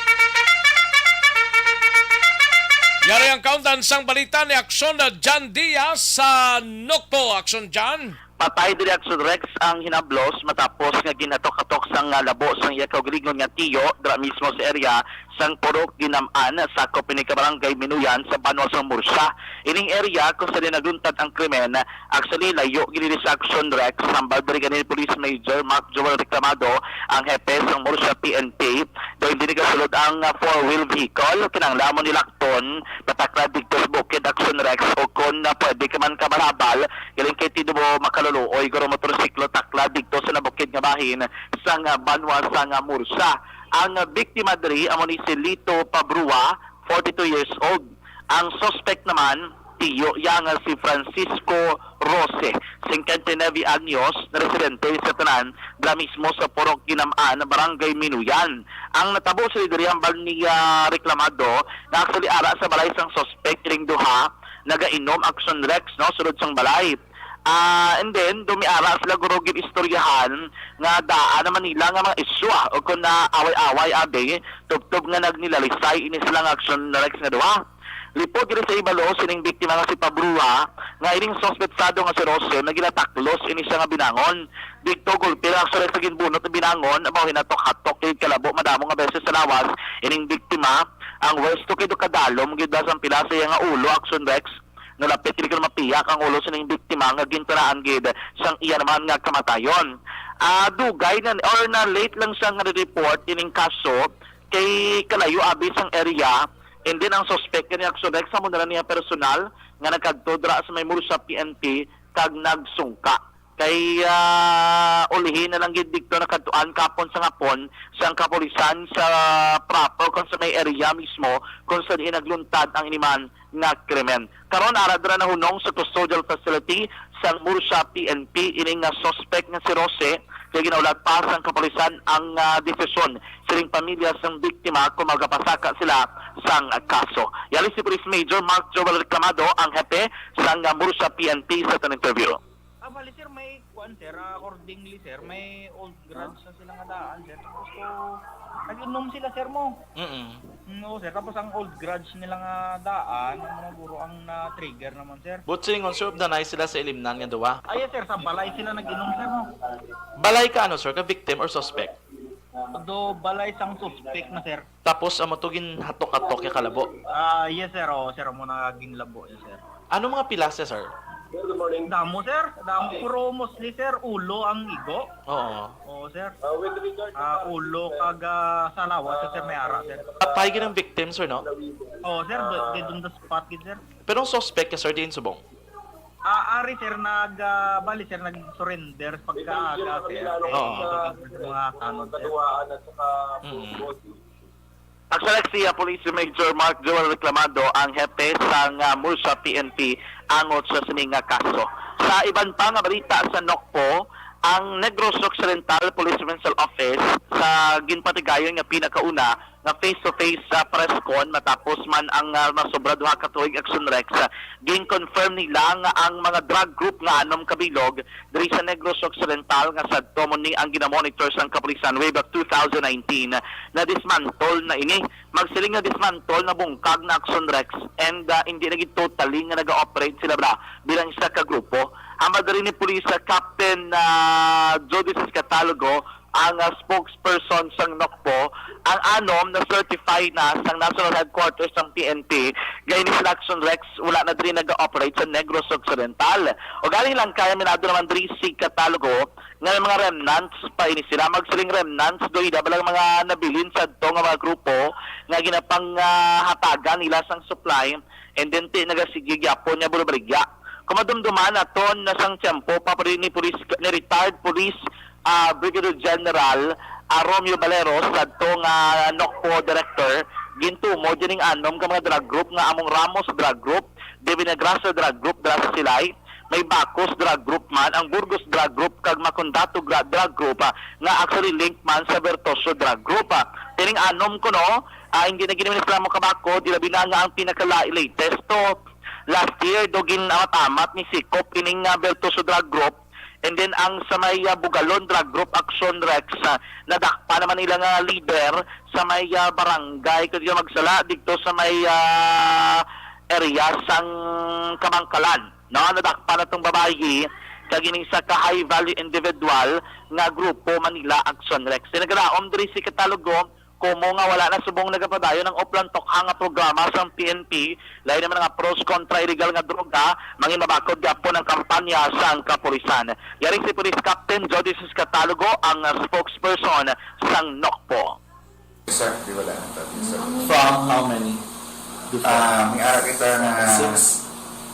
Yari ang kaundan sang balita ni Aksyon na Jan Diaz sa nukpo. Aksyon, Jan. Patay diri, Aksyon Rex, ang hinablos matapos nga ginhatok-hatok sang, ah, labo sang iya kaugalingon nga tiyo dira mismo sa area sang Purok Ginam-an, sakop ini ka barangay Minuyan sa banwa sang Murcia. Ining area kung sa diin nagluntad ang krimen, actually, layo gid ini sa Aksyon Rex, hambal diri gani ni Police Major Mark Joel Reclamado, ang hepe sang Murcia P N P. Daw hindi nagasulod ang, ah, four-wheel vehicle, kinahanglan mo nilakton, patakla didto sa bukid, Aksyon Rex, o kon, ah, pwede ka man kabalabal, galing kay ti mo makaluluoy, guro motorsiklo, takla didto sa nabukid nga bahin sang, ah, banwa sang, ah, Murcia. Ang, ah, biktima diri amo ni si Lito Pabrua, forty-two years old. Ang suspect naman, tiyo iya nga si Francisco Rose, singkwenta y nuebe anyos, na residente sa tanan, dira mismo sa Purok Ginam-an, Barangay Minuyan. Ang natabo sa diri hambal ni, ah, reklamado, nga actually ara sa balay sang suspect ining duha, nagainom, Aksyon Rex, no, sulod sang balay. Ah, and then, dumiara sila, guro, gin-istoryahan nga daan naman nila nga mga isyu, ah, o kung na away-away, abi, tubtob nga nagnilalisay ini sila nga Aksyon Rex nga duha. Lipod diri sa ibalo sining biktima nga si Pabrua, nga ining suspetsado nga si Rose, nga ginataklos ini siya nga binangon. Didto, gulpi lang, Aksyon Rex, sa ginbunot nga binangon, abaw, hinatok-hatok, kay kalabo, madamo nga beses sa lawas ining biktima. Ang worst to kay do kadalom gid ba sang pila sa iya nga ulo, Aksyon Rex. Nalapit gid kuno mapiyak ang ulo sining biktima nga gintunaan gid sang iya naman nga kamatayon. Ah, dugay na or na late lang siya nga report ining kaso kay kalayo abi sang area, and then ang suspect gani, Aksyon Rex, amo na lang niya personal nga nagkadto dira sa may Murcia P N P kag nagsungka. Kay, ah, ulihi na lang gid didto nakadtuan kapon sa hapon sang kapulisan sa proper kon sa may area mismo kung sa diin nagluntad ang iniman nga krimen. Karon, ara dira nahunong sa custodial facility sang Murcia P N P ining nga suspect nga si Rose, kay ginaulat pa sang kapulisan ang, ah, desisyon sining pamilya sang biktima kung magapasaka sila sang kaso. Yari si Police Major Mark Joel Reclamado, ang hepe sang, ah, Murcia P N P, sa aton interview. Ah, bali, sir, may kuan, sir. Ah, accordingly, sir, may old grudge sa sila nga daan, sir. Tapos ko, nag-inom sila, sir, mo. Mm-mm. Mm, oo, sir. Tapos ang old grudge nila nga daan, ang mga guro ang na-trigger naman, sir. But silingon, sir, of the night sila sa ilimnan nga duwa? Ah, yes, sir. Sa balay sila nag-inom, sir, mo. Balay ka ano, sir? Ka victim or suspect? Do balay sang suspect na, sir. Tapos amo to ginhatok-hatok ya kalabo? Ah, yes, sir. Oo, sir. Amo na ginlabo, yes, sir. Ano mga pilas ya, sir? Damo, sir. Damo, puro mostly, sir, ulo ang igo. Oo. Oo, sir. Ah, ulo kag, ah, sa lawas, sir, may ara, sir. Patay gid ang victim, sir, no? Oo, sir. Do-, dead on the spot gid, sir. Pero ang suspect ya, sir, diin subong? Ah, ari, sir, nag, ah, bali, sir, nag-surrender pagkaaga, sir. Oo. Sa mga kanon, sir. Mm. Actually, si, ah, Police Major Mark Joel Reclamado ang hepe sang, ah, Murcia P N P angot sa sini nga kaso. Sa iban pa nga balita sa Nocpo, ang Negros Occidental Police Provincial Office sa ginpatigayon nga pinakauna nga face-to-face, ah, press con matapos man ang, ah, masobra duha ka tuig Action Rex, ah, gin-confirm nila nga ang mga drug group nga anom ka bilog diri sa Negros Occidental nga sadto mo ni ang ginamonitor sang kapulisan way back two thousand nineteen, na-dismantle na ini. Magsiling nga dismantle, nabungkag na Action Rex, and, ah, hindi na gid totally nga naga-operate sila bala bilang isa ka grupo. Ang madiri ni Pulis, ah, Captain, ah, Jody Ciscatalogo, ang, ah, spokesperson sang Nocpo, ang anom na-certify na sang National Headquarters sang P N P, nga ini sila Action Rex wala na diri naga-operate sa Negros Occidental. O galing lang kaya minado naman diri si Catalogo nga may mga remnants pa ini sila. Magsiling remnants, do ida ba lang mga nabilin sadto nga mga grupo nga ginapang, ah, hatagan nila sang supply, and then ti nagasigi gyapon nga bulabaligya. Kung madumduman naton na sang tiyempo pa, pwede ni Police, ni retired Police, ah, Brigadier General, ah, Romeo Valero, sadto nga Nocpo Director, gintumo dining anom ka mga drug group nga among Ramos Drug Group, Divinagracia Drug Group dira sa Silay, may Bacos Drug Group man, ang Burgos Drug Group, kag Macondato gra-, Drug Group, ah, nga actually linked man sa Bertoso Drug Group. Ah, tining anom kuno, ah, hindi na gid man sila makabakod, ilabi na nga ang pinaka-la-, latest to last year, do gin-amat-amat ni Sikop ining, ah, Bertoso Drug Group, and then ang sa may, ah, Bugalon Drug Group, Action Rex, ah, nadakpan naman nila nga leader sa may, ah, barangay, kung di ka magsala, dito sa may, ah, area sang Kamangkalan, no? Nadakpan na tong babayi kag ining sa ka high value individual nga grupo Manila Action Rex. Tinagalaom diri si Catalogo, kumo nga wala na subong nagapadayon ang uplan tukha nga programa sang P N P, lain naman nga pros kontra illegal nga droga, mangin mabakod gyapon ang kampanya sang kapulisan. Yari si Police Captain Jody Sus Catalogo, ang, ah, spokesperson sang Nocpo. Isa, di wala na tayo. Isa. From how many? Ah, may ara kita na, Six.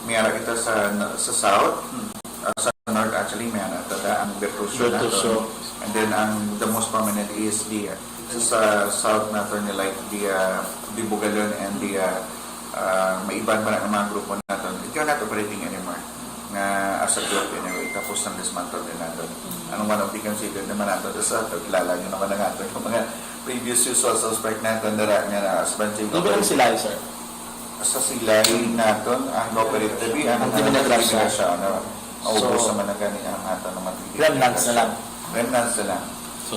May ara kita sa, sa South. Hmm. Ah, sa North, actually, may ara tada ang Bertuso na Bertuso. To. And then, ang the most prominent is the, ah, sa, sa South naton ni, like, the, ah, the Bugalon and the, ah, ah, may iban pa na nga mga grupo naton. It cannot operating anymore nga as a group anyway. Tapos, ang dismantle din naton. Ang one of the considered naman naton sa South, kilala nyo naman ang aton yung mga previous usual suspect naton dara nga na as Banjay. Hindi lang sila, sir. Sa Silay naton, ang cooperative, ang Ang Divina Gracia. Divina Gracia, ano, maubos So, naman ang gani ang aton naman. Remnants na lang. Remnants na lang. So,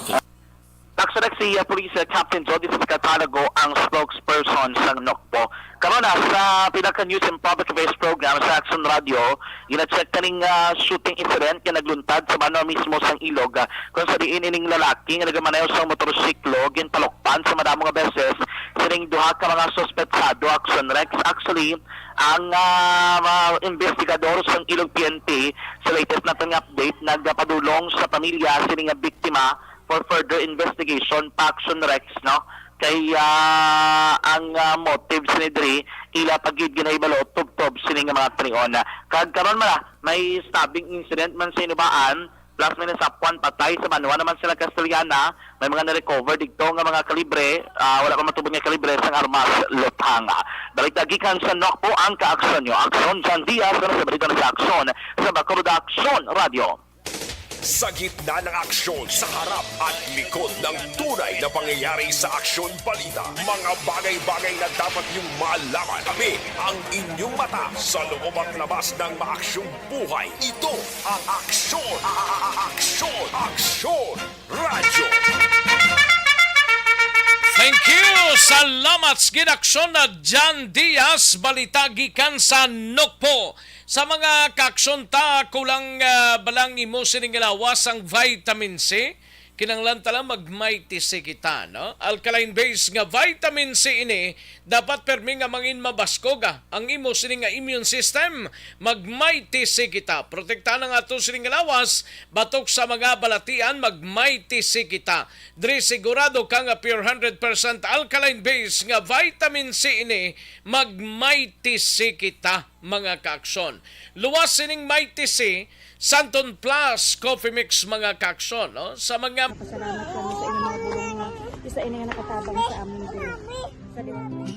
Taksarak si, uh, Police, uh, Captain Jody Catalogo ang spokesperson sang Nocpo. Karon na sa pinaka News and Public Affairs Program sa Action Radio, gina-check kaning, uh, shooting incident nga nagluntad sa banwa mismo sang Ilog, uh, kung sa diin ining lalaki nga nagamaneho sang motorsiklo gintalukpan sa madamo nga beses sining duha ka mga suspetsado, Action Rex. Actually, ang, uh, mga investigador sang Ilog P N P, sa latest naton nga update, nagapadulong sa pamilya sining nga biktima for further investigation pa, Action Rex, no? Kay, ah, ang ah, motives ni diri, ila pa gid ginahibalo tubtob sini nga mga tanion. Kag karon man, ah, may stabbing incident man sa Inubaan, plus may nasapwan patay sa banwa naman sila Castellana, may mga na-recover didto nga mga kalibre, ah, wala pa matubod nga kalibre sang armas lupang. Balita gikan sa Nokpo, ang kaaksyon nyo. Aksyon, John Diaz, ano sa balita na sa Aksyon, sa Bacolod Aksyon Radio. Sa gitna ng aksyon, sa harap at likod ng tunay na pangyayari sa Aksyon Balita, mga bagay-bagay na dapat niyong malaman. Kami ang inyong mata sa loob at labas ng maaksyong buhay. Ito ang Aksyon, a- a- a- Aksyon, Aksyon Radyo. Thank you! Salamat sa gid, Aksyon na John Diaz, balita gikan sa Nokpo. Sa mga kaaksyon ta, kulang, ah, ba lang imo sining lawas ang vitamin C? Kinahanglan ta lang mag-Mighty C kita, no? Alkaline base nga vitamin C ini, dapat permi nga mangin mabaskog, ah, ang imo sini nga immune system. Mag-Mighty C kita. Protektahan ang ato sining lawas batok sa mga balatian, mag-Mighty C kita. Diri sigurado ka nga pure hundred percent alkaline base nga vitamin C ini, mag-Mighty C kita, mga kaaksyon. Luwas sining Mighty C, Santon Plus Coffee Mix, mga kaaksyon, no? Sa mga Pasalamat kami sa inyong mga bulong nga isa ini nga nakatabang sa amin diri. Sa liwanag.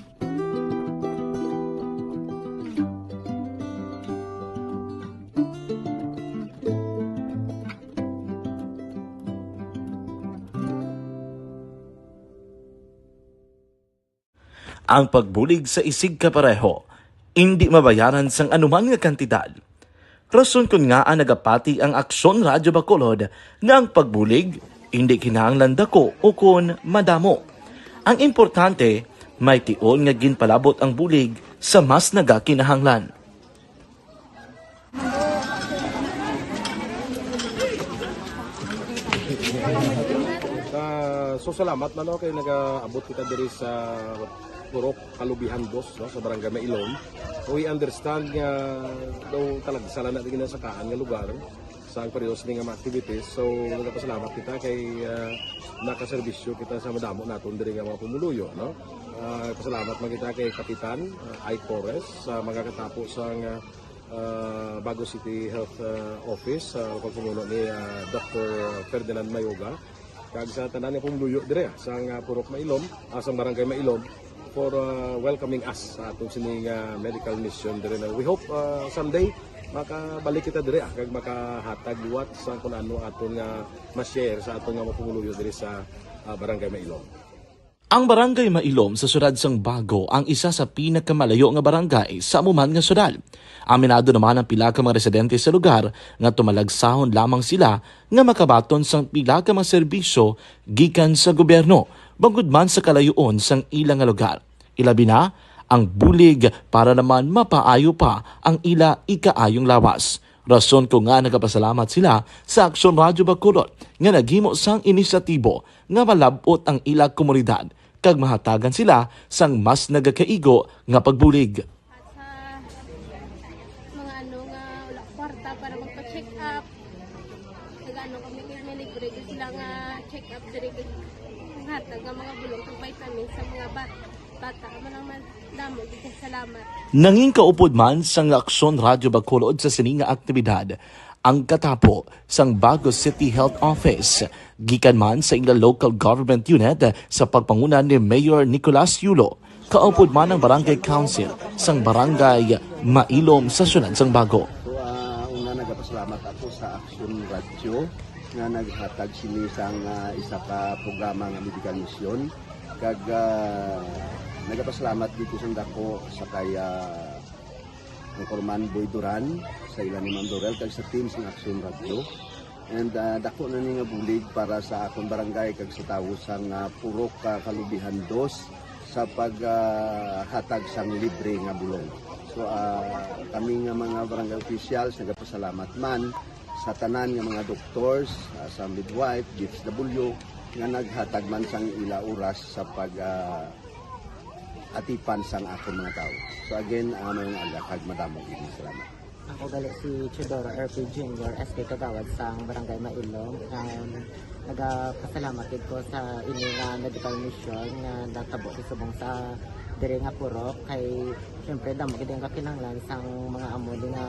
Ang pagbulig sa isigkapareho indi mabayaran sang anuman nga kantidad. Rason kon ngaa nagapati ang Aksyon Radyo Bacolod nga ang pagbulig indi kinahanglan dako ukon madamo. Ang importante, may tion nga ginpalabot ang bulig sa mas nagakinahanglan. Ah, so salamat man, no, kay nagaabot kita diri sa Purok Kalubihan Dos, no, sa Barangay Mailom. We understand nga daw talagsa lang na ginasakaan nga lugar sa ang periodo sini nga mga activities. So nagapasalamat kita kay, ah, nakaserbisyo kita sa madamo naton diri nga mga pumuluyo, no. Ah, pasalamat man kita kay Kapitan, ah, Ike Torres, sa mga katapo sa nga ah, Bago City Health, ah, Office, ah, pagpamuno ni, ah, Doctor Ferdinand Mayoga, kag sa tanan nga pumuluyo dire, ah, sang, ah, Purok Mailom, ah, sang Barangay Mailom, for, ah, welcoming us sa atong sining, ah, medical mission dire na we hope, ah, someday makabalik kita dire, ah, kag makahatag liwat sa kung ano aton nga ma-share sa aton nga mga pumuluyo dire sa, ah, Barangay Mailom. Ang Barangay Mailom sa siyudad sang Bago ang isa sa pinakamalayo nga barangay sa amo man nga siyudad. Aminado naman ang pila ka mga residente sa lugar nga tumalagsahon lamang sila nga makabaton sang pila ka mga serbisyo gikan sa gobyerno, bangod man sa kalayoon sang ila nga lugar. Ilabi na ang bulig para naman mapaayo pa ang ila ikaayong lawas. Rason ko nga nagapasalamat sila sa Aksyon Radyo Bacolod nga naghimo sang inisyatibo nga malab-ot ang ila komunidad kag mahatagan sila sang mas nagakaigo nga pagbulig. At sa mga ano nga wala kwarta para magpa-check up, nag-ano kami, may libre gyud sila nga check up diri, kag hatag nga mga bulong kag vitamins sa mga bat-, bata. Amo lang man, damo gyud kay salamat. Nangin kaupod man sang Aksyon Radyo Bacolod sa sini nga aktibidad ang katapo sang Bago City Health Office, gikan man sa ila local government unit sa pagpanguna ni Mayor Nicolas Yulo. Kaupod man ang Barangay Council sang Barangay Mailom sa siyudad sang Bago. So, ah, una, nagapasalamat ako sa Aksyon Radyo nga naghatag sini sang, ah, isa ka programa nga medical mission. Kag, ah, nagapasalamat dito sa dako sa kay, ah, Anchorman Boy Duran, sa ila ni Ma'am Dorel, kag sa team sa Aksyon Radyo. And, ah, dako na ni nga bulig para sa akon barangay kag sa tawo sang, ah, Purok, ah, Kalubihan Dos sa pag, ah, hatag sang libre nga bulong. So, ah, kami nga mga barangay officials nagapasalamat man sa tanan nga mga doctors, ah, sa midwife, D H W, nga naghatag man sang ila oras sa pag, ah, atipan sang akon mga tawo. So again, ah, maayong aga kag madamo gid nga salamat. Ako gali si Teodoro R P Junior, S K Kagawad sang Barangay Mailom. Um, nagapasalamat gid ko sa ini nga medical mission nga natabo sa subong sa Diri nga purok kay siyempre damo gid ang kakinahanglan sang mga amo di nga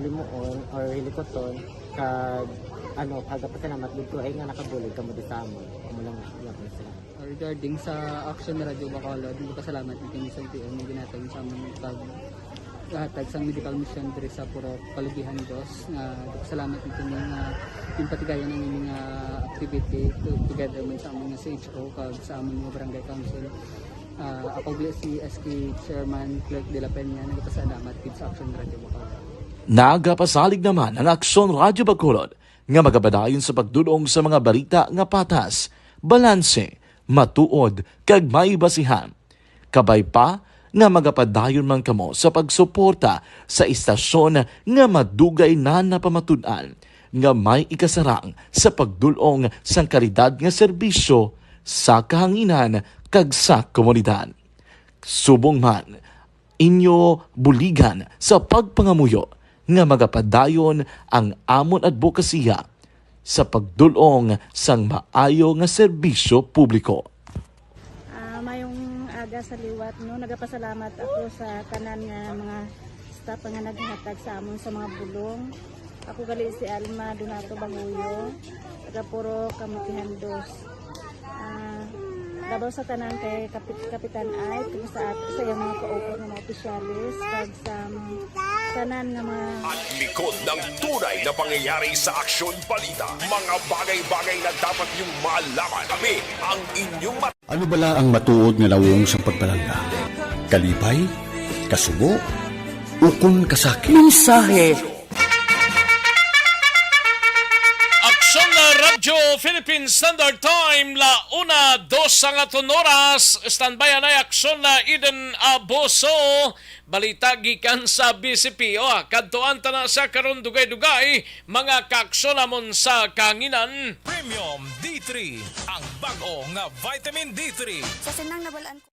limuon or hilikuton kag ano, kagapasalamat gid ko ay nga nakabulig kamo di sa amon. Amo lang, amo lang sila. Regarding sa Action Radyo Bacolod, nagpasalamat ang Team Santiago nga ginatag sa amon pag hatag sang medical mission diri sa Purok Kalugihan Dos, nga nagpasalamat ang kini nga ginpatigayon ang ining, ah, activity to-, together man sa amon nga C H O kag sa amon nga barangay council. Ah, ako gali si S K Chairman Clerk de la Peña, nagpasalamat gid sa Action Radyo Bacolod. Nagapasalig naman ang Aksyon Radyo Bacolod nga magapadayon sa pagdul-ong sa mga balita nga patas, balanse, matuod, kag may basihan. Kabay pa nga magapadayon man kamo sa pagsuporta sa istasyon nga madugay na napamatud-an nga may ikasarang sa pagdul-ong sang kalidad nga serbisyo sa kahanginan kag sa komunidad. Subong man, inyo buligan sa pagpangamuyo nga magapadayon ang amon adbokasiya sa pagdul-ong sang maayo nga serbisyo publiko. Ah, mayong aga sa liwat, no? Nagapasalamat ako sa tanan nga mga staff nga naghatag sa amon sa mga bulong. Ako gali si Alma Donato Banguyo, taga Purok Kalugihan Dos. Ah, labaw sa tanan kay Kapit-, Kapitan Ike, kag sa at-, sa iyang mga kaupat nga mga opisyalis, kag sa mga tanan nga mga At likod ng tunay na pangyayari sa Aksyon Balita, mga bagay-bagay na dapat niyong malaman. Kami ang inyong mat- Ano bala ang matuod nga lawong sang pagpalangga? Kalipay? Kasubo? Ukon kasakit? Mensahe. Aksyon na Radyo Philippine Standard Time, la una dos ang aton oras. Standby anay Aksyon na Eden Abuso. Balita gikan sa B C P. O, kadtuan ta na sa karon dugay-dugay, mga kaaksyon namon sa kahanginan. Premium D three, ang bag-o nga vitamin D three. Sa sinang nabalaan ko.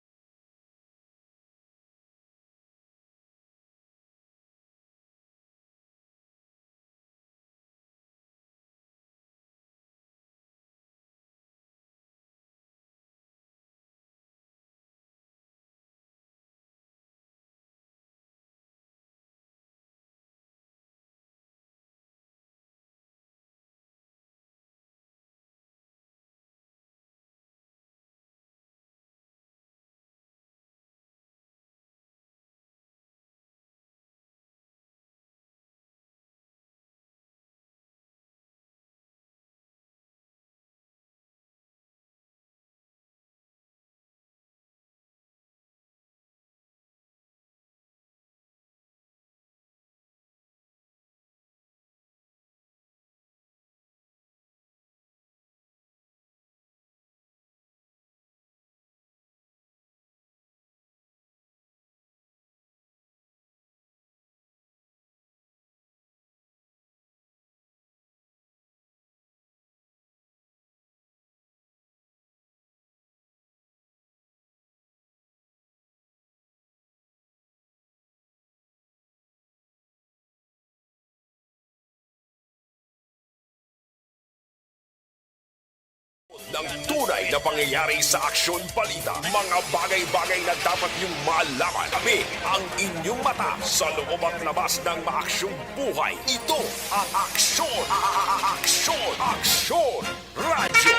Ng tunay na pangyayari sa Aksyon Balita, mga bagay-bagay na dapat niyong malaman. Kami ang inyong mata sa loob at labas ng maaksyong buhay. Ito ang Aksyon, a-, a-, a-, Aksyon, Aksyon Radyo.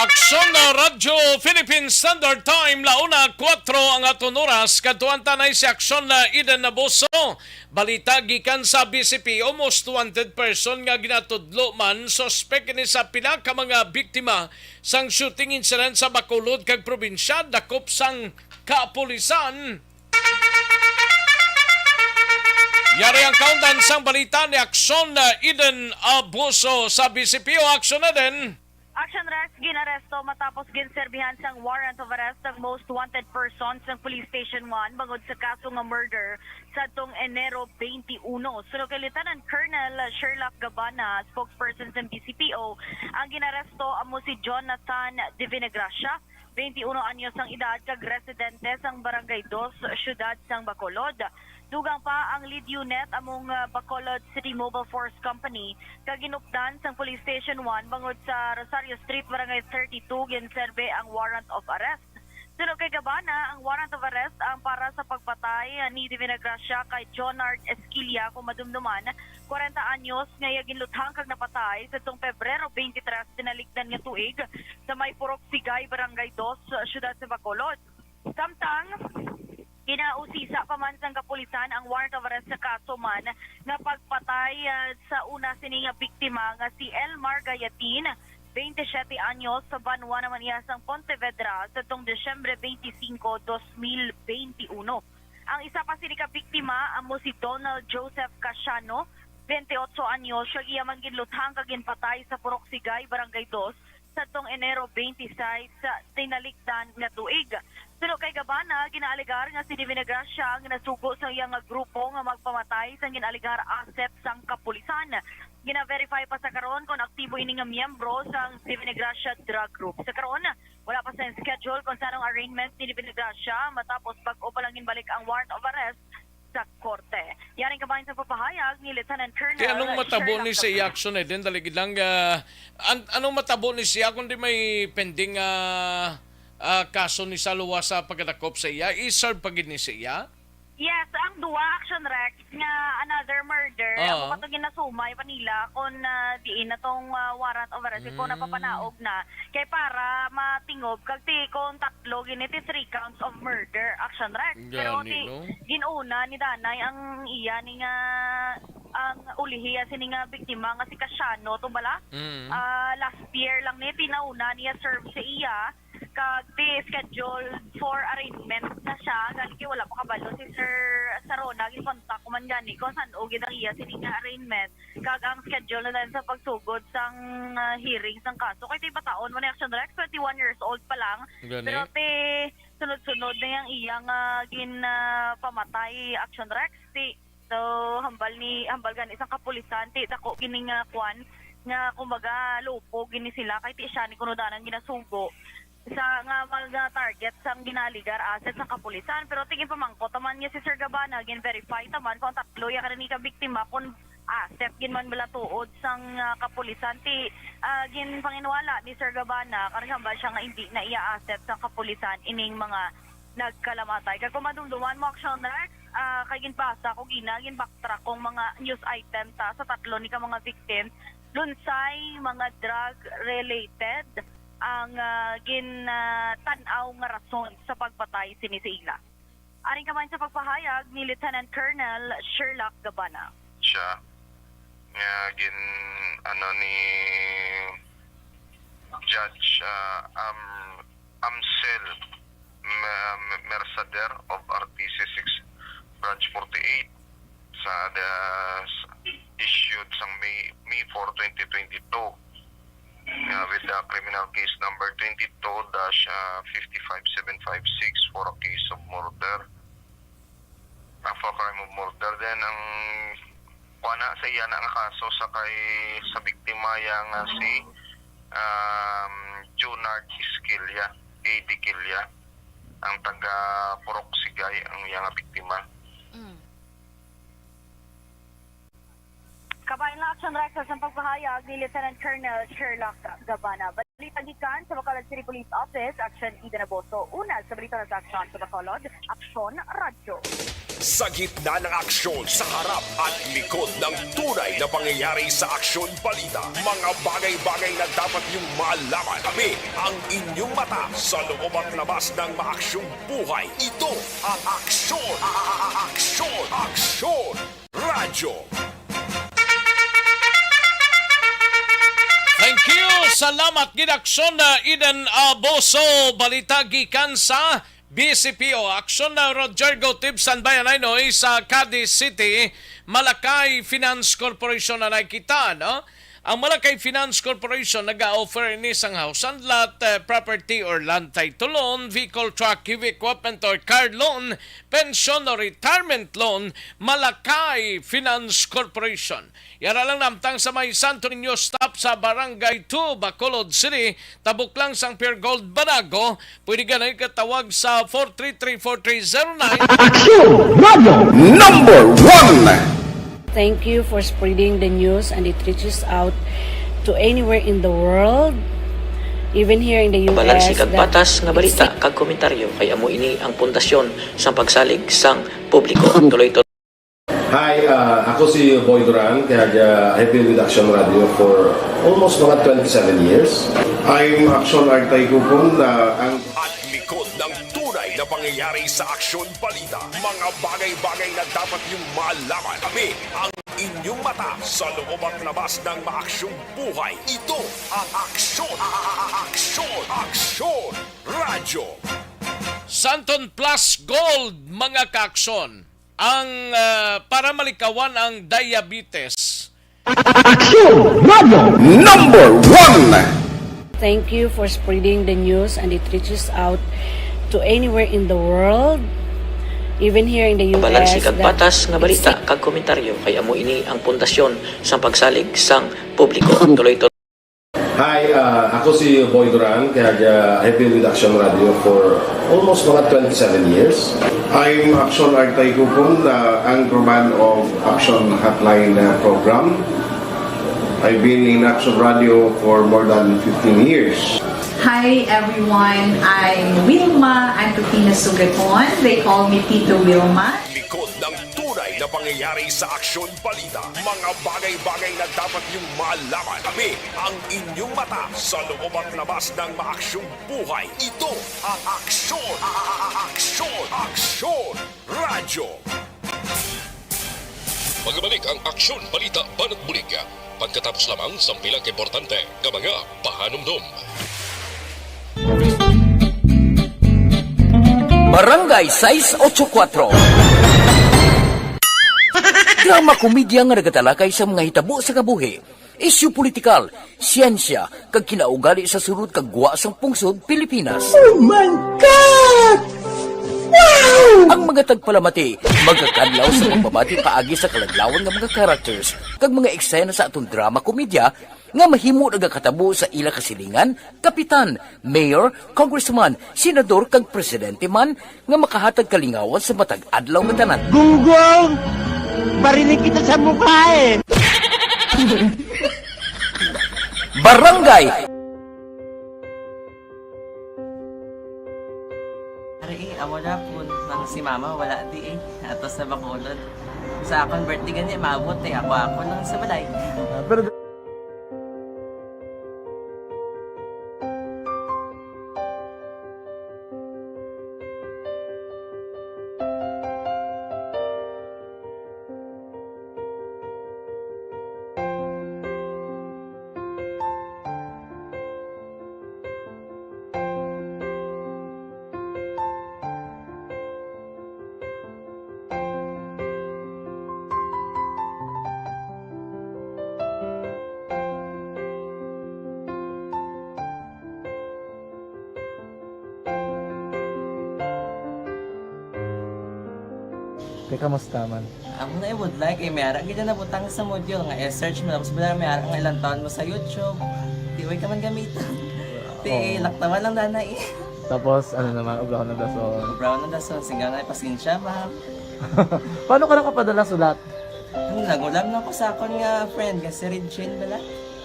Aksyon na Radyo Philippine Standard Time, la una kuwatro ang aton oras. Kadtuan ta na si Aksyon na Eden Abuso. Balita gikan sa B C P O, most wanted person nga ginatudlo man, suspek ini sa pila ka mga biktima sang shooting incident sa Bacolod kag probinsya, dakop sang kapulisan. Yari ang kaundan sang balita ni Aksyon na Eden Abuso sa B C P O. Aksyon na din. Action Rex, ginaresto matapos ginserbihan sang warrant of arrest ang most wanted person sang Police Station one bangod sa kaso nga murder sadtong Enero twenty-one. Suno kay Lieutenant Colonel Sherlock Gabana, spokesperson sang B C P O, ang ginaresto amo si Jonathan Divinagracia, twenty-uno anyos ang edad kag residente sang Barangay Dos, siyudad sang Bacolod. Dugang pa ang lead unit among, ah, Bacolod City Mobile Force Company kag ginupdan sang Police Station one bangod sa Rosario Street, Barangay thirty-two, ginserbe ang warrant of arrest. Suno kay Gabana, ang warrant of arrest ang para sa pagpatay ni Divina Gracia kay Jonard Esquilla, kung madumduman, kwarenta anyos, nga iya ginluthang kag napatay sa tong Pebrero twenty-three tinalikdan nga tuig sa may Purok Sigay, Barangay Dos, Siyudad sa Bacolod. Samtang ginausisa pa man sang kapulisan ang warrant of arrest sa kaso man nga pagpatay, ah, sa una sini nga biktima nga si Elmar Gayatin, twenty-siyete anyos, sa banwa naman iya sang Pontevedra sa tong Disyembre twenty-cinco, dos mil benti uno. Ang isa pa sini ka biktima amo si Donald Joseph Casiano, twenty-otso anyos, siya iya man ginluthang kag ginpatay sa Purok Sigay, Barangay Dos, sa tong Enero twenty-six sa tinalikdan nga tuig. Suno kay Gabana, ginaalegar nga si Divina Gracia ang nasugo sa iya nga grupo nga magpamatay sang ginaalegar asset sang kapulisan. Gina-verify pa sa karon kung aktibo ini nga miyembro sang Divina Gracia drug group. Sa karon, wala pa sa schedule kung sanong arraignment ni Divina Gracia matapos bag-o pa lang ginbalik ang warrant of arrest sa korte. Yaring kabahin sa papahayag ni Lieutenant Colonel Kaya anong matabo Sherlock ni sa Capella. Action, eh? Then, dali lang, ah, an-, anong matabo ni siya kung di may pending, ah, ah, kaso ni sa luwas sa pagkadakop sa iya? I-serve pa gid ni siya? Yes, ang duwa, Action Rex, nga another murder, Oo. Amo pa to ginasumay pa nila kung, ah, diin na tong, ah, warrant of arrest, kung Mm. napapanaog na. Kay para matingob, kag ti kung tatlo, gini ti three counts of murder, Action Rex. Pero Gani, ti no? Ginuna ni Danay ang iya ni nga, ang ulihi sini nga biktima nga si Casiano, to bala? Mm. Ah, last year lang ni, tinauna niya serve sa iya, kag ti scheduled for arraignment na siya, gani kay wala pa kabalo si Sir Sarona, gin-contact ko man gani kung san-o gid ang iya sini nga arraignment, kag ang schedule na lang sa pagsugod sang, ah, hearing sang kaso. Kay ti bataon man ni Action Rex, twenty-one years old pa lang. Gani. Pero ti sunod-sunod na yang iya nga gin, ah, pamatay, Action Rex. Ti, so, hambal ni, hambal gani sang kapulisan, ti dako gini nga kwan, nga kumbaga lupo gini sila, kay ti siya ni kuno danang ginasugo sa nga mga target sang ginaalegar asset sang kapulisan. Pero ti ginpamangkot ta man niya si Sir Gabana, gin-verify ta man kung tatlo ya kani ka biktima, kung asset gid man bala tuod sang, ah, kapulisan. Ti, ah, ginpanginwala ni Sir Gabana, kay hambal siya nga hindi na iya asset sa kapulisan ining mga nagkalamatay. Kag kung madumduman mo, Action Rex, ah, kay ginbasa ko gina, gin-backtrack kong mga news item ta sa tatlo ni ka mga victim, lunsay mga drug-related ang, ah, gin, ah, tan-aw nga rason sa pagpatay sini sa ila. Aring kaman sa pagpahayag ni Lieutenant Colonel Sherlock Gabana. Siya nga gin, ano, ni Judge, ah, Am-, Amsel M-, M-, Mercader of R T C six Branch forty-eight sa, the, s-, issued sang May, May four, twenty twenty-two, nga with the criminal case number twenty-two dash fifty-five seven five six for a case of murder. Ah, for crime of murder. Then, ang kuha na sa iya na nga kaso sa kay, sa biktima ya nga si, um, Junard Esquilla, A D Quilla, ang taga Purok Sigay, ang iya nga biktima. Mm. Kabayan lang, Action Rex, sa pagpahayag ni Lieutenant Colonel Sherlock Gabana. Balita gikan sa Bacolod City Police Office, Action Eden Aboso. Una sa balita na sa Action sa Bacolod, Action Radyo. Sa gitna ng aksyon, sa harap at likod ng tunay na pangyayari sa Action Balita, mga bagay-bagay na dapat niyong malaman. Kami ang inyong mata sa loob at labas ng maaksyong buhay. Ito ang Aksyon, a-, a-, a-, Aksyon, Aksyon Radyo. Thank you. Salamat gid, Aksyon na Eden Aboso. Balita gikan sa B C P O. Aksyon na Roger Gotib Sanbayan Aynoy sa Cadiz City. Malakay Finance Corporation na nakita, no? Ang Malakay Finance Corporation nag-offer ini sang house and lot, eh, property or land title loan, vehicle, truck, heavy equipment or car loan, pension or retirement loan. Malakay Finance Corporation. Yara lang namtang sa may Santo Niño stop sa Barangay two, Bacolod City, tabok lang sang Pure Gold Banago. Pwede ka na ikatawag sa four three three, four three zero nine. Action Radio Number One. Thank you for spreading the news and it reaches out to anywhere in the world. Even here in the U S, balanse kag that patas nga balita exi- kag komentaryo, kay amo ini ang pundasyon sang pagsalig sang publiko. Tuloy to. Hi, ah, ako si Boy Duran, kag, ah, I've been with Action Radio for almost mga twenty-seven years. I'm Action Artay Kupon, ah, ang At likod ng tunay na pangyayari sa aksyon balita, mga bagay-bagay na dapat niyong malaman. Kami ang inyong mata sa loob at labas ng maaksyong buhay. Ito ang Aksyon, a- a- a- Aksyon, Aksyon Radyo. Santon Plus Gold, mga kaaksyon, ang, ah, para malikawan ang diabetes. Aksyon Radio number one. Thank you for spreading the news and it reaches out to anywhere in the world, even here in the U S. Balanse kag patas nga balita kag komentaryo, kay amo ini ang pundasyon sang pagsalig sang publiko. Tuloy to. Hi, ah, ako si Boy Duran, kag, ah, I've been with Action Radio for almost mga twenty-seven years. I'm Action Artay Kupon, ah, anchorman of Action Hotline, ah, program. I've been in Action Radio for more than fifteen years. Hi everyone, I'm Wilma Antoquina Sugaton. They call me Tito Wilma. Likod ng tunay na pangyayari sa aksyon balita, mga bagay-bagay na dapat niyong malaman. Kami ang inyong mata sa loob at labas ng maaksyong buhay. Ito ang Aksyon, a- a- a- Aksyon, Aksyon Radyo. Magbalik ang Aksyon Balita Banat Bulig, pagkatapos lamang sang pila ka importante nga mga pahanumdom. Barangay sais ocho kuwatro. Drama komedya nga nagatalakay sa mga hitabo sa kabuhi, isyu politikal, siyensya, kag kinaugali sa sulod kag gwa sang pungsod Pilipinas. Oh my God! Wow! Ang mga tagpalamati magakadlaw sa pagbabati paagi sa kaladlawan nga mga characters kag mga eksena sa aton drama komedya nga mahimo nagakatabo sa ila kasilingan, kapitan, mayor, congressman, senador, kag presidente man nga makahatag kalingawan sa matag adlaw nga tanan. Gunggong! Barinig kita sa mukha eh! Barangay! Ari eh, amo na po nang si mama wala di eh. Ato sa Bacolod. Sa akon birthday gani, maabot eh. Ako, ako lang sa balay. Ah, pero Te, kamusta man? Amo na, I would like, eh, may ara gid na nabutang sa module nga i-search mo, tapos bala may ara nga ilang taon mo sa YouTube. Di, way ka man gamiton. Ti, oo, laktawan lang dana eh. Tapos, ano naman, ublahon ng dason. Ublahon ng dason, singgaw na, pasensya, ma'am. Paano ka nakapadala sulat? Ano, nag-ulam lang ko sa akon nga friend, nga si Regine bala.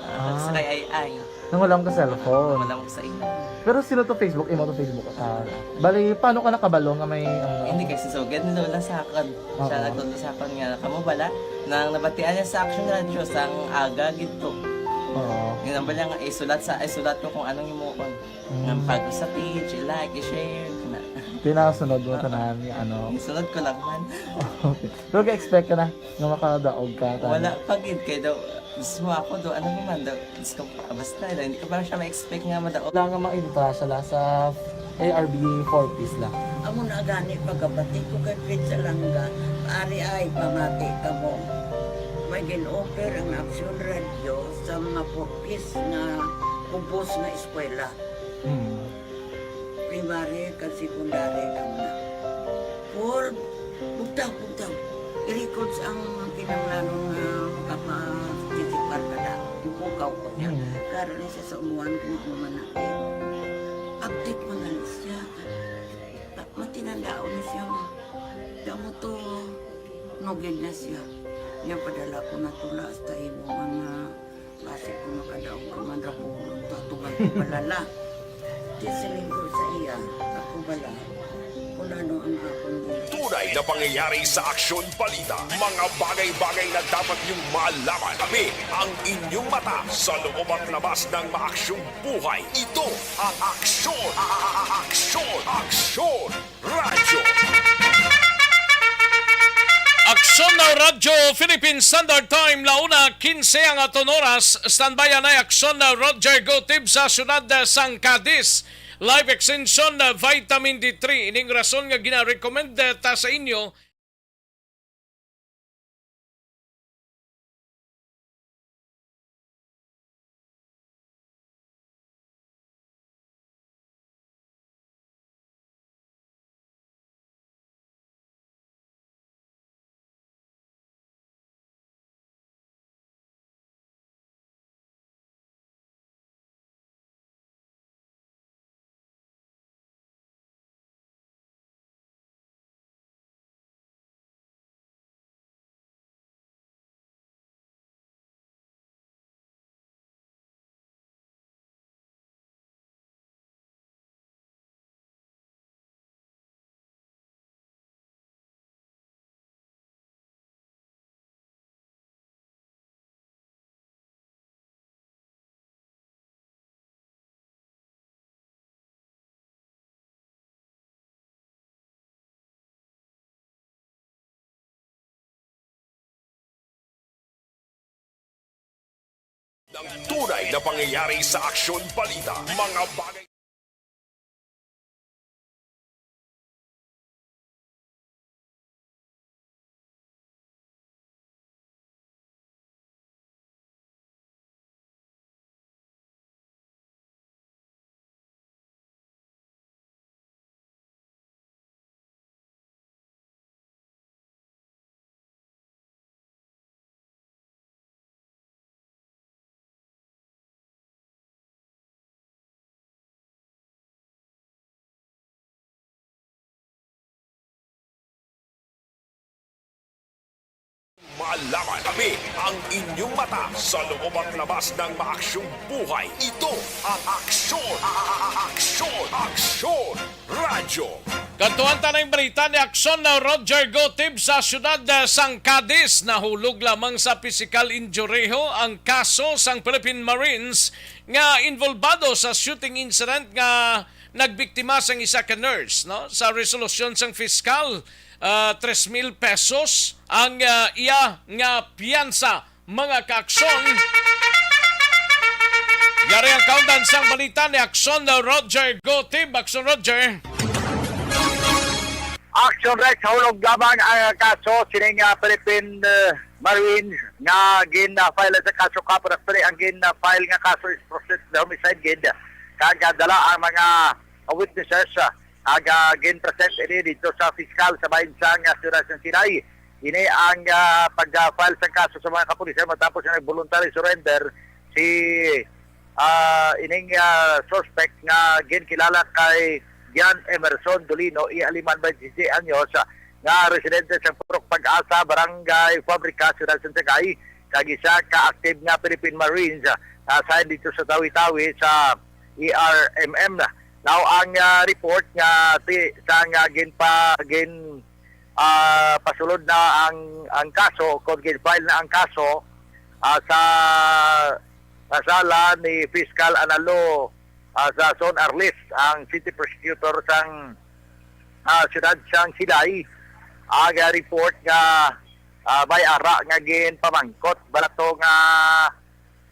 Ah, ah, sa kay Ay Ay. Nangulam ka cellphone. Nangulam ko sa imo. Pero sino to Facebook? Imo to Facebook? Ah, bali, paano ka nakabalo nga may, ano? Hindi, kay si Sugad ni Lola sa akon. Siya, oo, nagtudlo sa akon nga, kamo bala, nang nabatian niya sa Action Radio, sang aga gid to. Oo. Yun ang bala nga, isulat sa, isulat ko kung anong himuon. Mm. Nga pag sa page, i-like, i-share, kana. Tinasunod mo, oo, tanan, nga ano. Isunod ko lang man. Okay. Pero ga-expect ka na nga makadaog ka, tanan? Wala pa gid, kay daw, mismo ako do, ano naman daw, Diyos ko, basta, hindi ko pa siya ma-expect nga madaog. Wala nga ma-invita siya la sa A R B four Ps la. Amo na gani pagkabati ko kay Fritz Alanga, ari ay pamati kamo. May gin-offer ang Action Radio sa mga four Ps nga ubos nga eskwela. Hmm. Primary kag secondary lang na. Paul, bugtaw, bugtaw. I-records ang kinahanglanon nga makaparticipar ka na. Ipukaw ko niya. Mm. Karon ni siya sa umuan kung ano man na. Update man na siya. Ta-, matinandaon ni siya nga. Damo to, nugid na siya. Niya padala ko na tula hasta imo mga Basi ko makadaog ka man ra ko, tutugan ko balala. Di siling ko sa iya, ako bala, kung ano ang akong nila. Tunay na pangyayari sa aksyon balita, mga bagay-bagay na dapat niyong malaman. Kami ang inyong mata sa loob at labas ng maaksyong buhay. Ito ang Aksyon, Aksyon, Aksyon Radyo. Aksyon na Radyo Philippine Standard Time, la una quince ang aton oras. Standby anay Aksyon na Roger Gotib sa siyudad sang Cadiz. Life Extension, uh, Vitamin D three. Ining rason nga gina-recommend, uh, ta sa inyo. Ng tunay na pangyayari sa aksyon balita, mga bagay. Malaman kami ang inyong mata sa loob at labas ng maaksyong buhay. Ito ang Aksyon, Aksyon, Aksyon Radyo. Kadtuan ta na ang balita ni Aksyon na Roger Gotib sa siyudad, eh, sang Cadiz. Nahulog lamang sa pisikal injury ho ang kaso sang Philippine Marines nga involbado sa shooting incident nga nagbiktima sang isa ka nurse, no? Sa resolusyon sang piskal, ah, tres mil pesos ang, ah, iya nga piyansa, mga kaaksyon. Yari ang kaundan sang balita ni Aksyon Roger Gotib. Aksyon Roger. Action Rex, hulog lamang ang kaso sining, ah, Philippine, eh, Marine nga gin-file sa kaso kapon. Actually, ang gin-file nga kaso is proceed homicide gid. Kag, ah, dala ang mga witnesses, ah, ag, ah, gin-present ini dito sa piskal sa bahin sang, ah, siyudad sang Sinay. Ini ang, ah, pag-file sang kaso sa mga kapulisan matapos nga nag-voluntary surrender si, ah, ining, ah, suspect nga ginkilala kay Gian Emerson Dolino, i aliman, twenty-six anyos, ah, nga residente sa Purok Pag-asa, Barangay Fabrica, Siyudad Santiagay, kag isa ka active nga Philippine Marines, ah, na-assign dito sa Tawi-Tawi sa E R M M. Now, ang, ah, report nga ti-, sa nga ginpa-, gin-, ah, pasulod na ang, ang kaso, kung gin-file na ang kaso, ah, sa sa sala ni Fiscal Analo, ah, sa Son Arlis, ang city prosecutor sang, ah, siyudad sang Sinay, ang, ah, report nga, ah, may ara nga ginpamangkot bala to nga,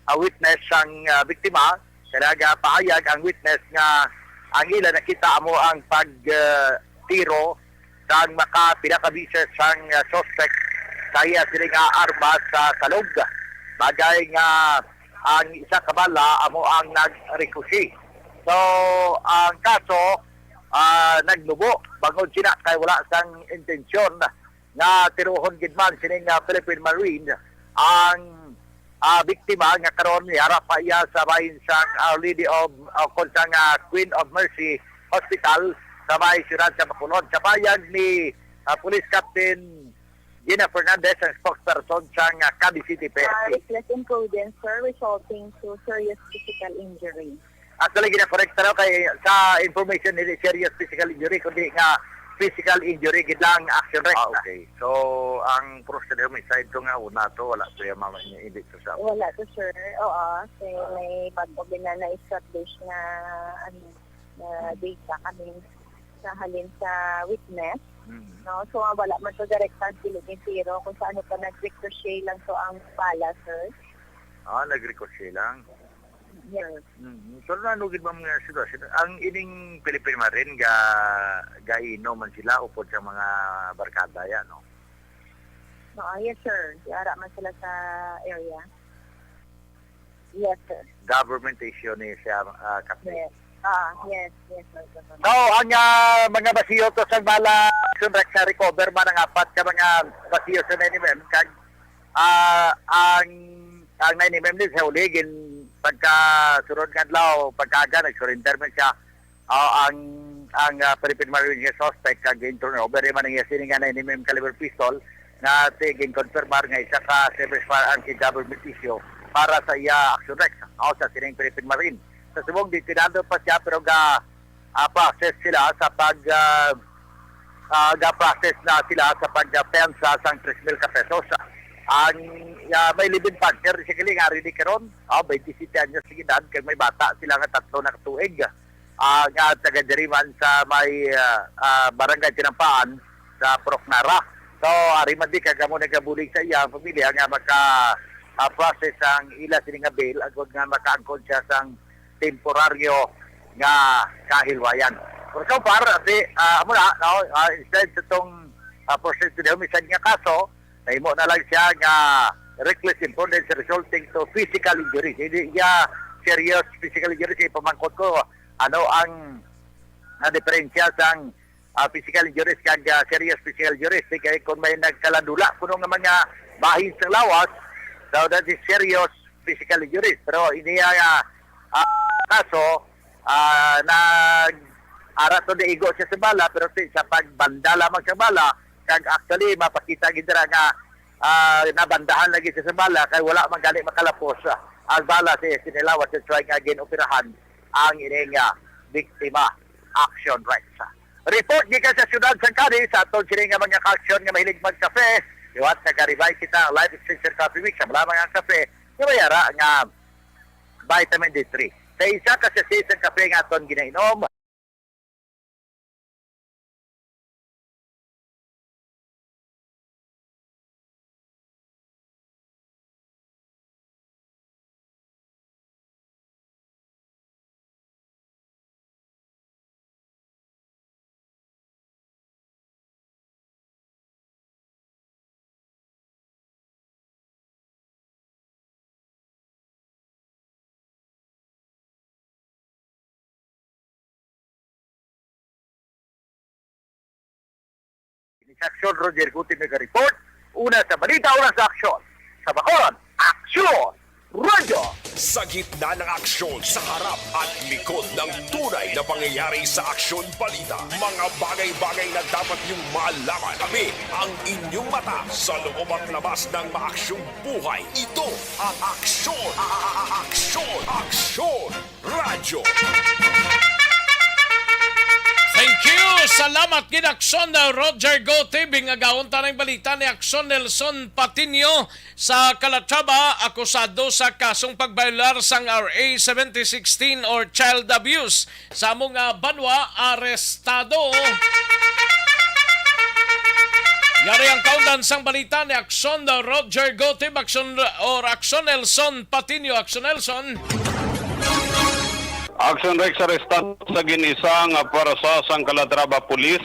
ah, witness sang, ah, biktima. Kaya nagapaayag ang witness nga ang ila nakita amo ang pag, ah, tiro sang maka pila ka beses sang, ah, suspect sa iya sini nga armas sa salog. Bagay nga ang isa ka bala amo ang nag-ricochet. So, ang kaso, ah, nagnubo bangod sina kay wala sang intensyon nga tirohon gid man sining, ah, Philippine Marine ang, ah, biktima nga karon yara pa iya sa bahin sang Our Lady of, o kon sang, ah, Queen of Mercy Hospital sa may siyudad sa Bacolod. Sa payag ni, ah, Police Captain Gina Fernandez, ang spokesperson sang, ah, Cadiz City Ah, P S P. Reckless imprudence, sir, resulting to serious physical injury. Actually, gina-correct na kay sa information, hindi serious physical injury, kundi nga physical injury gid lang, Action Rex. Ah, okay. So, ang cross na homicide to nga una to, wala to yung mga hindi to sa Wala to, sir. Oo, kay may bago din na na-establish na, ano, na data kami sa halin sa witness. Mm. No? So, wala man to direktang kilid ni Tiro kung sa ano pa nag-ricochet lang to ang bala, sir. Ah, nag-ricochet lang. Yes. Mm. So, ano gid ba mga sitwasyon? Ang ining Philippine Marine ga gaino man sila upod sa mga barkada ya, no? No, yes, sir. Yara man sila sa area. Yes, sir. Government issue ni siya, ah, Captain. Yes. Ah, yes, yes, sir. So, ang, ah, mga basiyo to sa bala, Action Rex, na recover man ang apat ka mga basiyo sa nine M M, kag, ah, ang, ang nine M M ni sa uli, gin, pagka sunod nga adlaw, pagkaaga, nag-surrender man siya. Ah, ang, ang, ah, Philippine Marine nga suspect, kag gin-turn over man ang iya sini nga nine M M caliber pistol, nga ti-, gin-confirmar nga isa ka service firearm kay government issue para sa iya Action Rex, mao sa sining Philippine Marine. Sa subong, detenado pa siya, pero ga, ah, process sila sa pag, ah, ah, ga-process na sila sa pagpensa sang tres mil ka pesos. Ang, ah, may live-in partner siya gali nga ari ni karon, ah, twenty-seven anyos ang edad, kag may bata sila nga tatlo na ka tuig, ah, nga taga diri man sa may, ah, ah, Barangay Tinampaan sa Purok Nara. So, ari man di kag amo nagabulig sa iya ang pamilya nga maka, ah, process ang ila sini nga bail agod nga makaangkon siya sang temporaryo nga kahilwayan. Pero so far, ati, ah, amo na, no, ah, instead sa tong, ah, process to the homicide nga kaso, nahimo na lang siya nga reckless imprudence resulting to physical injury. Hindi niya serious physical injury. Kay pamangkot ko, ano ang, ang diferensya sang, ah, physical injuries kag, ah, serious physical injuries? Di kay kung may nagkalandula kuno nga mga bahin sa lawas, so that is serious physical injuries. Pero ini, ah, ah, kaso, ah, nag-ara to, di igo siya sa bala, pero ti-, sa pagbanda lamang sa bala, kag actually, mapakita gid dira nga, ah, nabandahan lagi siya sa bala, kay wala man gani makalapos, ah, ang bala sa iya sini lawas. That's why nga gin-operahan ang ining, ah, biktima. Action Rex. Report gikan sa siyudad sang Cadiz, sa aton sini nga mga ka-aksyon nga mahilig magkape, liwat nagaribay kita ang live extension coffee mix, sa lamang ang kape nga may ara nga vitamin D three. Sa isa ka sachet sang kape nga aton ginainom, Ini si Aksyon Roger Guti naga-report. Una sa balita, una sa aksyon. Sa Bacolod, Aksyon Radyo. Sa gitna ng aksyon, sa harap at likod ng tunay na pangyayari sa Aksyon Balita, mga bagay-bagay na dapat niyong malaman. Kami ang inyong mata sa loob at labas ng maaksyong buhay. Ito ang Aksyon, a-, a-, a-, Aksyon, Aksyon Radyo. Thank you. Salamat gid, Aksyon, uh, Roger Go T V. Nga gahon ta ng balita ni Aksyon Nelson Patiño sa Calatrava, akusado sa kasong pagbayolar sang R A seventy sixteen or child abuse sa among, uh, banwa, arestado. Yari ang kaundan sang balita ni Aksyon, uh, Roger Go T V, Aksyon, or Aksyon Nelson Patiño. Aksyon Nelson. Action Rex, arestado sa gin-isa nga pwersa sang Calatrava Police,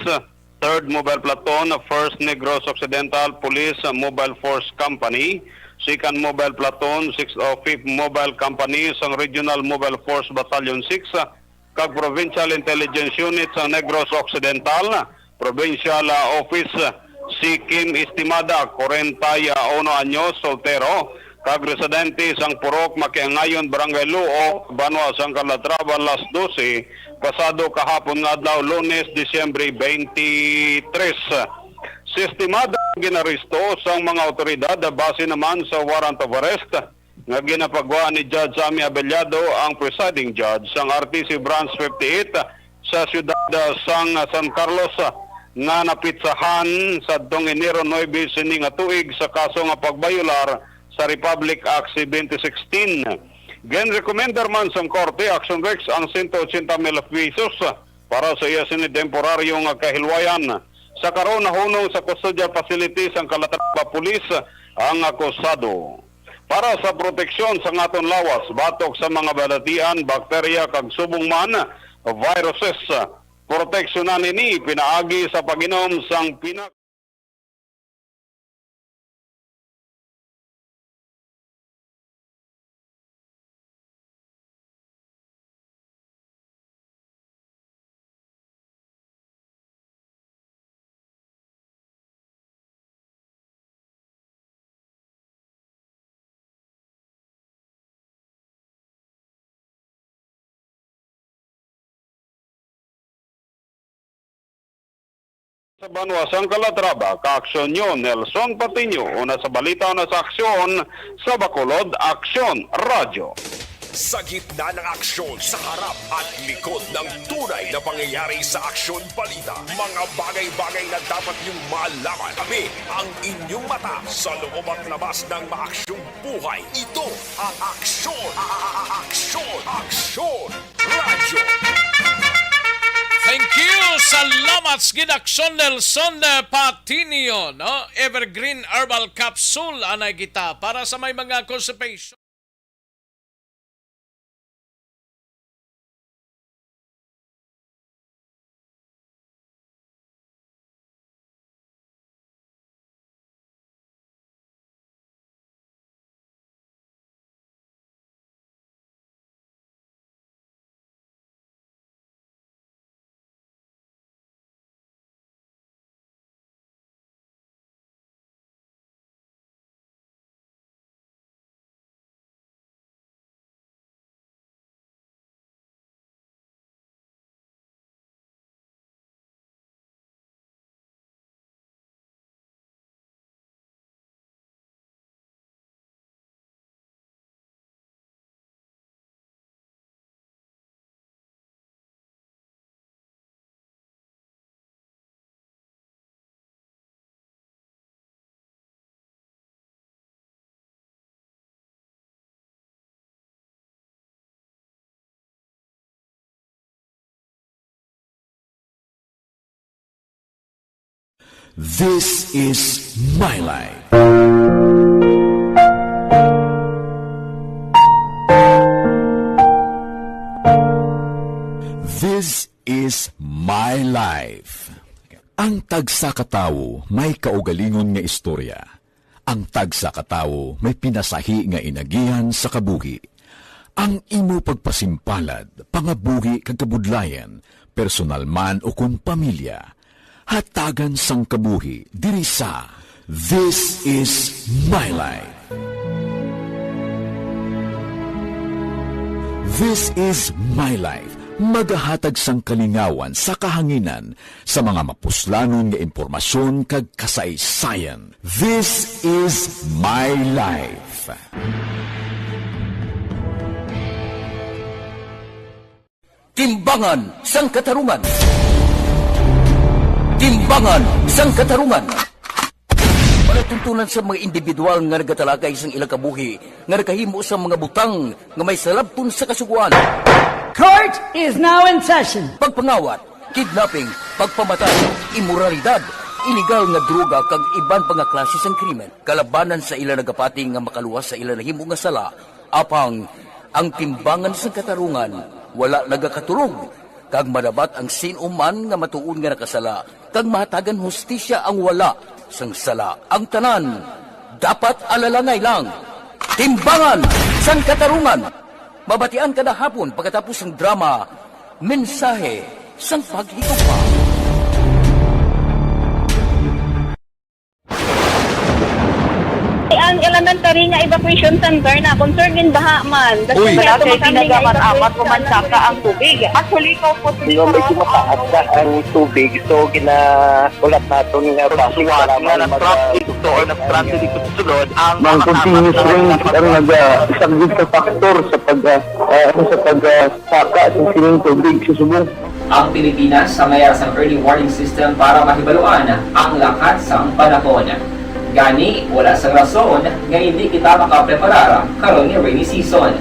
Third Mobile Platoon, First Negros Occidental Police Mobile Force Company, Second Mobile Platoon, Sixth o Fifth Mobile Company sang Regional Mobile Force Battalion Six, kag Provincial Intelligence Unit sang Negros Occidental, Provincial, ah, Office, si Kim Estimada, kwarenta y uno anyos, soltero, kag residente sang Purok Makiangayon, Barangay Luo, Banwa sang Calatrava, alas dose pasado kahapon nga adlaw, Lunes, Disyembre twenty-three. Sistemado ang ginaresto sang mga awtoridad base naman sa warrant of arrest nga ginapagwa ni Judge Sammy Abellado, ang presiding judge sang R T C Branch fifty-eight sa siyudad sang San Carlos, nga napitsahan sadtong Enero nuebe sini nga tuig sa kaso nga pagbayolar sa Republic Act seventy sixteen. Ginrekomendar man sang korte, Action Rex, ang sento ochenta mil pesos para sa iya sini temporaryo nga kahilwayan. Sa karon, nahunong sa custodial facility sang Calatrava Police ang akusado. Para sa proteksyon sang aton lawas batok sa mga balatian, bakterya, kag subong man, viruses, proteksyonan ini pinaagi sa pag-inom sang pina- Sa banwa sang Calatrava, ka-aksyon nyo, Nelson Patiño, una sa balita, una sa aksyon, sa Bacolod, Aksyon Radyo. Sa gitna ng aksyon, sa harap at likod ng tunay na pangyayari sa Aksyon Balita, mga bagay-bagay na dapat niyong malaman. Kami ang inyong mata sa loob at labas ng maaksyong buhay. Ito ang Aksyon, a-, a-, a-, Aksyon, Aksyon Radyo. Thank you. Salamat sa gid, Aksyon Nelson, eh, Patinio, no? Evergreen Herbal Capsule, anay kita para sa may mga constipation. This is my life. This is my life. Ang tagsa ka tawo may kaugalingon nga istorya. Ang tagsa ka tawo may pinasahi nga inagihan sa kabuhi. Ang imo pagpasimpalad, pangabuhi kag kabudlayan, personal man o kon pamilya, hatagan sang kabuhi diri sa This Is My Life. This Is My Life magahatag sang kalingawan sa kahanginan sa mga mapuslanon nga impormasyon kag kasaysayan. This Is My Life. Timbangan sang Katarungan. Timbangan sang Katarungan. Palatuntunan sa mga individual nga nagatalakay sang ilang kabuhi nga nakahimo sang mga butang nga may salabton sa Kasugoan. Court is now in session. Pagpangawat, kidnapping, pagpamatay, imoralidad, iligal nga droga kag iban pa nga klase sang krimen kalabanan sa ila nagapati nga makaluwas sa ila nahimo nga sala. Apang ang Timbangan sang Katarungan wala nagakatulog, kag madabat ang sin-o man nga matuod nga nakasala, kag mahatagan hustisya ang wala sang sala. Ang tanan dapat alalangay lang. Timbangan sang Katarungan, mabatian kada hapon pagkatapos sang drama, Mensahe sang Paghigugma. Ang L Tanan tari nga evacuation center na, concern gid baha man. Uy. Wala kay tinaga man amat o mansaka ang tubig. Actually, ko po, medyo mataas na ang tubig. So, gina-, ulat naton nga basi nga nag-traffic to or nag-traffic dito sa sulod ang mga continuous rains ang nag-, ah, isang big factor sa pag, ah, ah, sa pag, ah, saka sa sining tubig sa subong. Ang Pilipinas ang may sang early warning system para mahibaluan ang lakat sang panahon. Gani, wala sang rason nga hindi kita makapreparar karon nga rainy season.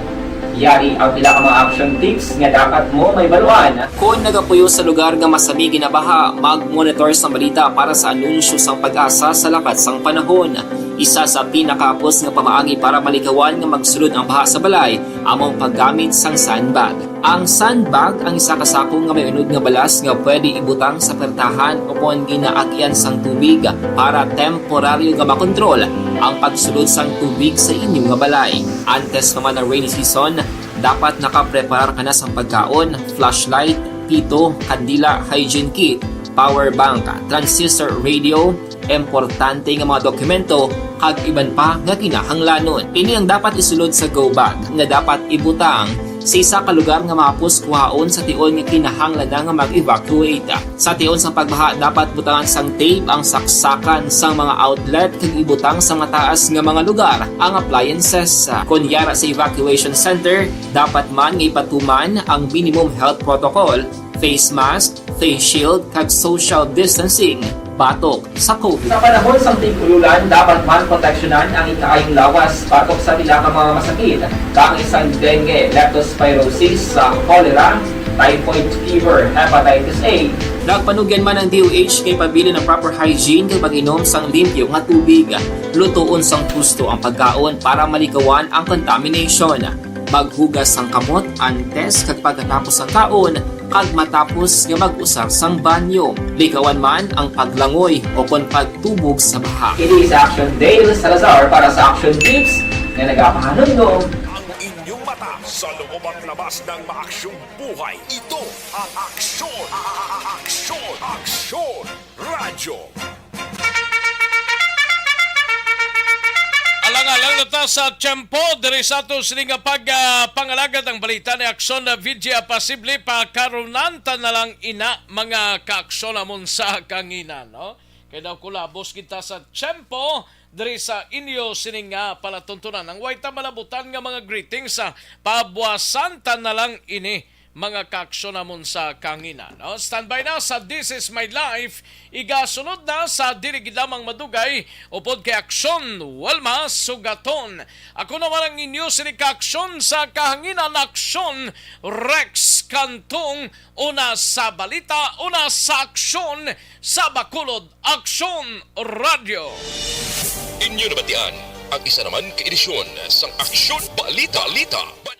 Yari ang pila ka mga action tips nga dapat mo mahibaluan. Kon nagapuyo sa lugar nga masami ginabaha, mag-monitor sang balita para sa anunsyo sang PAGASA sa lakat sang panahon. Isa sa pinakahapos nga pamaagi para malikawan nga magsulod ang baha sa balay amo ang paggamit sang sandbag. Ang sandbag ang isa ka sako nga may unod nga balas nga pwede ibutang sa pertahan ukon ginaagian sang tubig para temporaryo nga makontrol ang pagsulod sang tubig sa inyo nga balay. Antes pa man ang rainy season, dapat nakapreparar ka na sang pagkaon, flashlight, pito, kandila, hygiene kit, power bank, transistor radio, importante nga mga dokumento, kag iban pa nga kinahanglanon. Ini ang dapat isulod sa go bag nga dapat ibutang sa isa ka lugar nga mahapos kuhaon sa tion nga kinahanglan na nga mag-evacuate. Sa tion sang pagbaha, dapat butangan sang tape ang saksakan sang mga outlet kag ibutang sa mataas nga mga lugar ang appliances. Kon yara sa evacuation center, dapat man nga ipatuman ang minimum health protocol, face mask, face shield, kag social distancing batok sa COVID. Sa panahon sang tig-ululan, dapat man proteksyonan ang ikaayong lawas batok sa pila ka mga masakit, kaangay sang dengue, leptospirosis, sa cholera, typhoid fever, hepatitis A. Nagpanugyan man ang D O H kay pabilin ang proper hygiene kag pag-inom sang limpyo nga tubig. Lutoon sang husto ang pagkaon para malikawan ang contamination. Maghugas sang kamot antes kag pagkatapos sang kaon, kag matapos nga mag-usar sang banyo. Likawan man ang paglangoy o kon pagtubog sa baha. Ini si Action Dale Salazar para sa Action Tips nga nagapahanumdom. Ang inyong mata sa loob at labas ng maaksyong buhay. Ito ang Aksyon, a-, a-, a-, Aksyon, Aksyon Radyo. Alang-alang na ta sa tiyempo diri sa ato sini nga pag, ah, pangalagad ang balita ni Aksyon na V G. Posible pa karunan ta na lang ina, mga kaaksyon amon sa kanginan, no? Kay daw kulabos kita sa tiyempo diri sa inyo sini nga palatuntunan. Ang way ta malabutan nga mga greetings, ah, pabuasan ta na lang ini, mga kaaksyon namon sa kanginan, no? Standby na sa This Is My Life. Igasunod na sa dili gid lamang madugay upod kay Aksyon Walma Sugaton. Ako naman ang inyo sini kaaksyon sa kahanginan, Aksyon Rex Cantong. Una sa balita, una sa aksyon, sa Bacolod Aksyon Radyo. Inyo nabatian ang isa naman ka edisyon sang Aksyon Balita, Balita.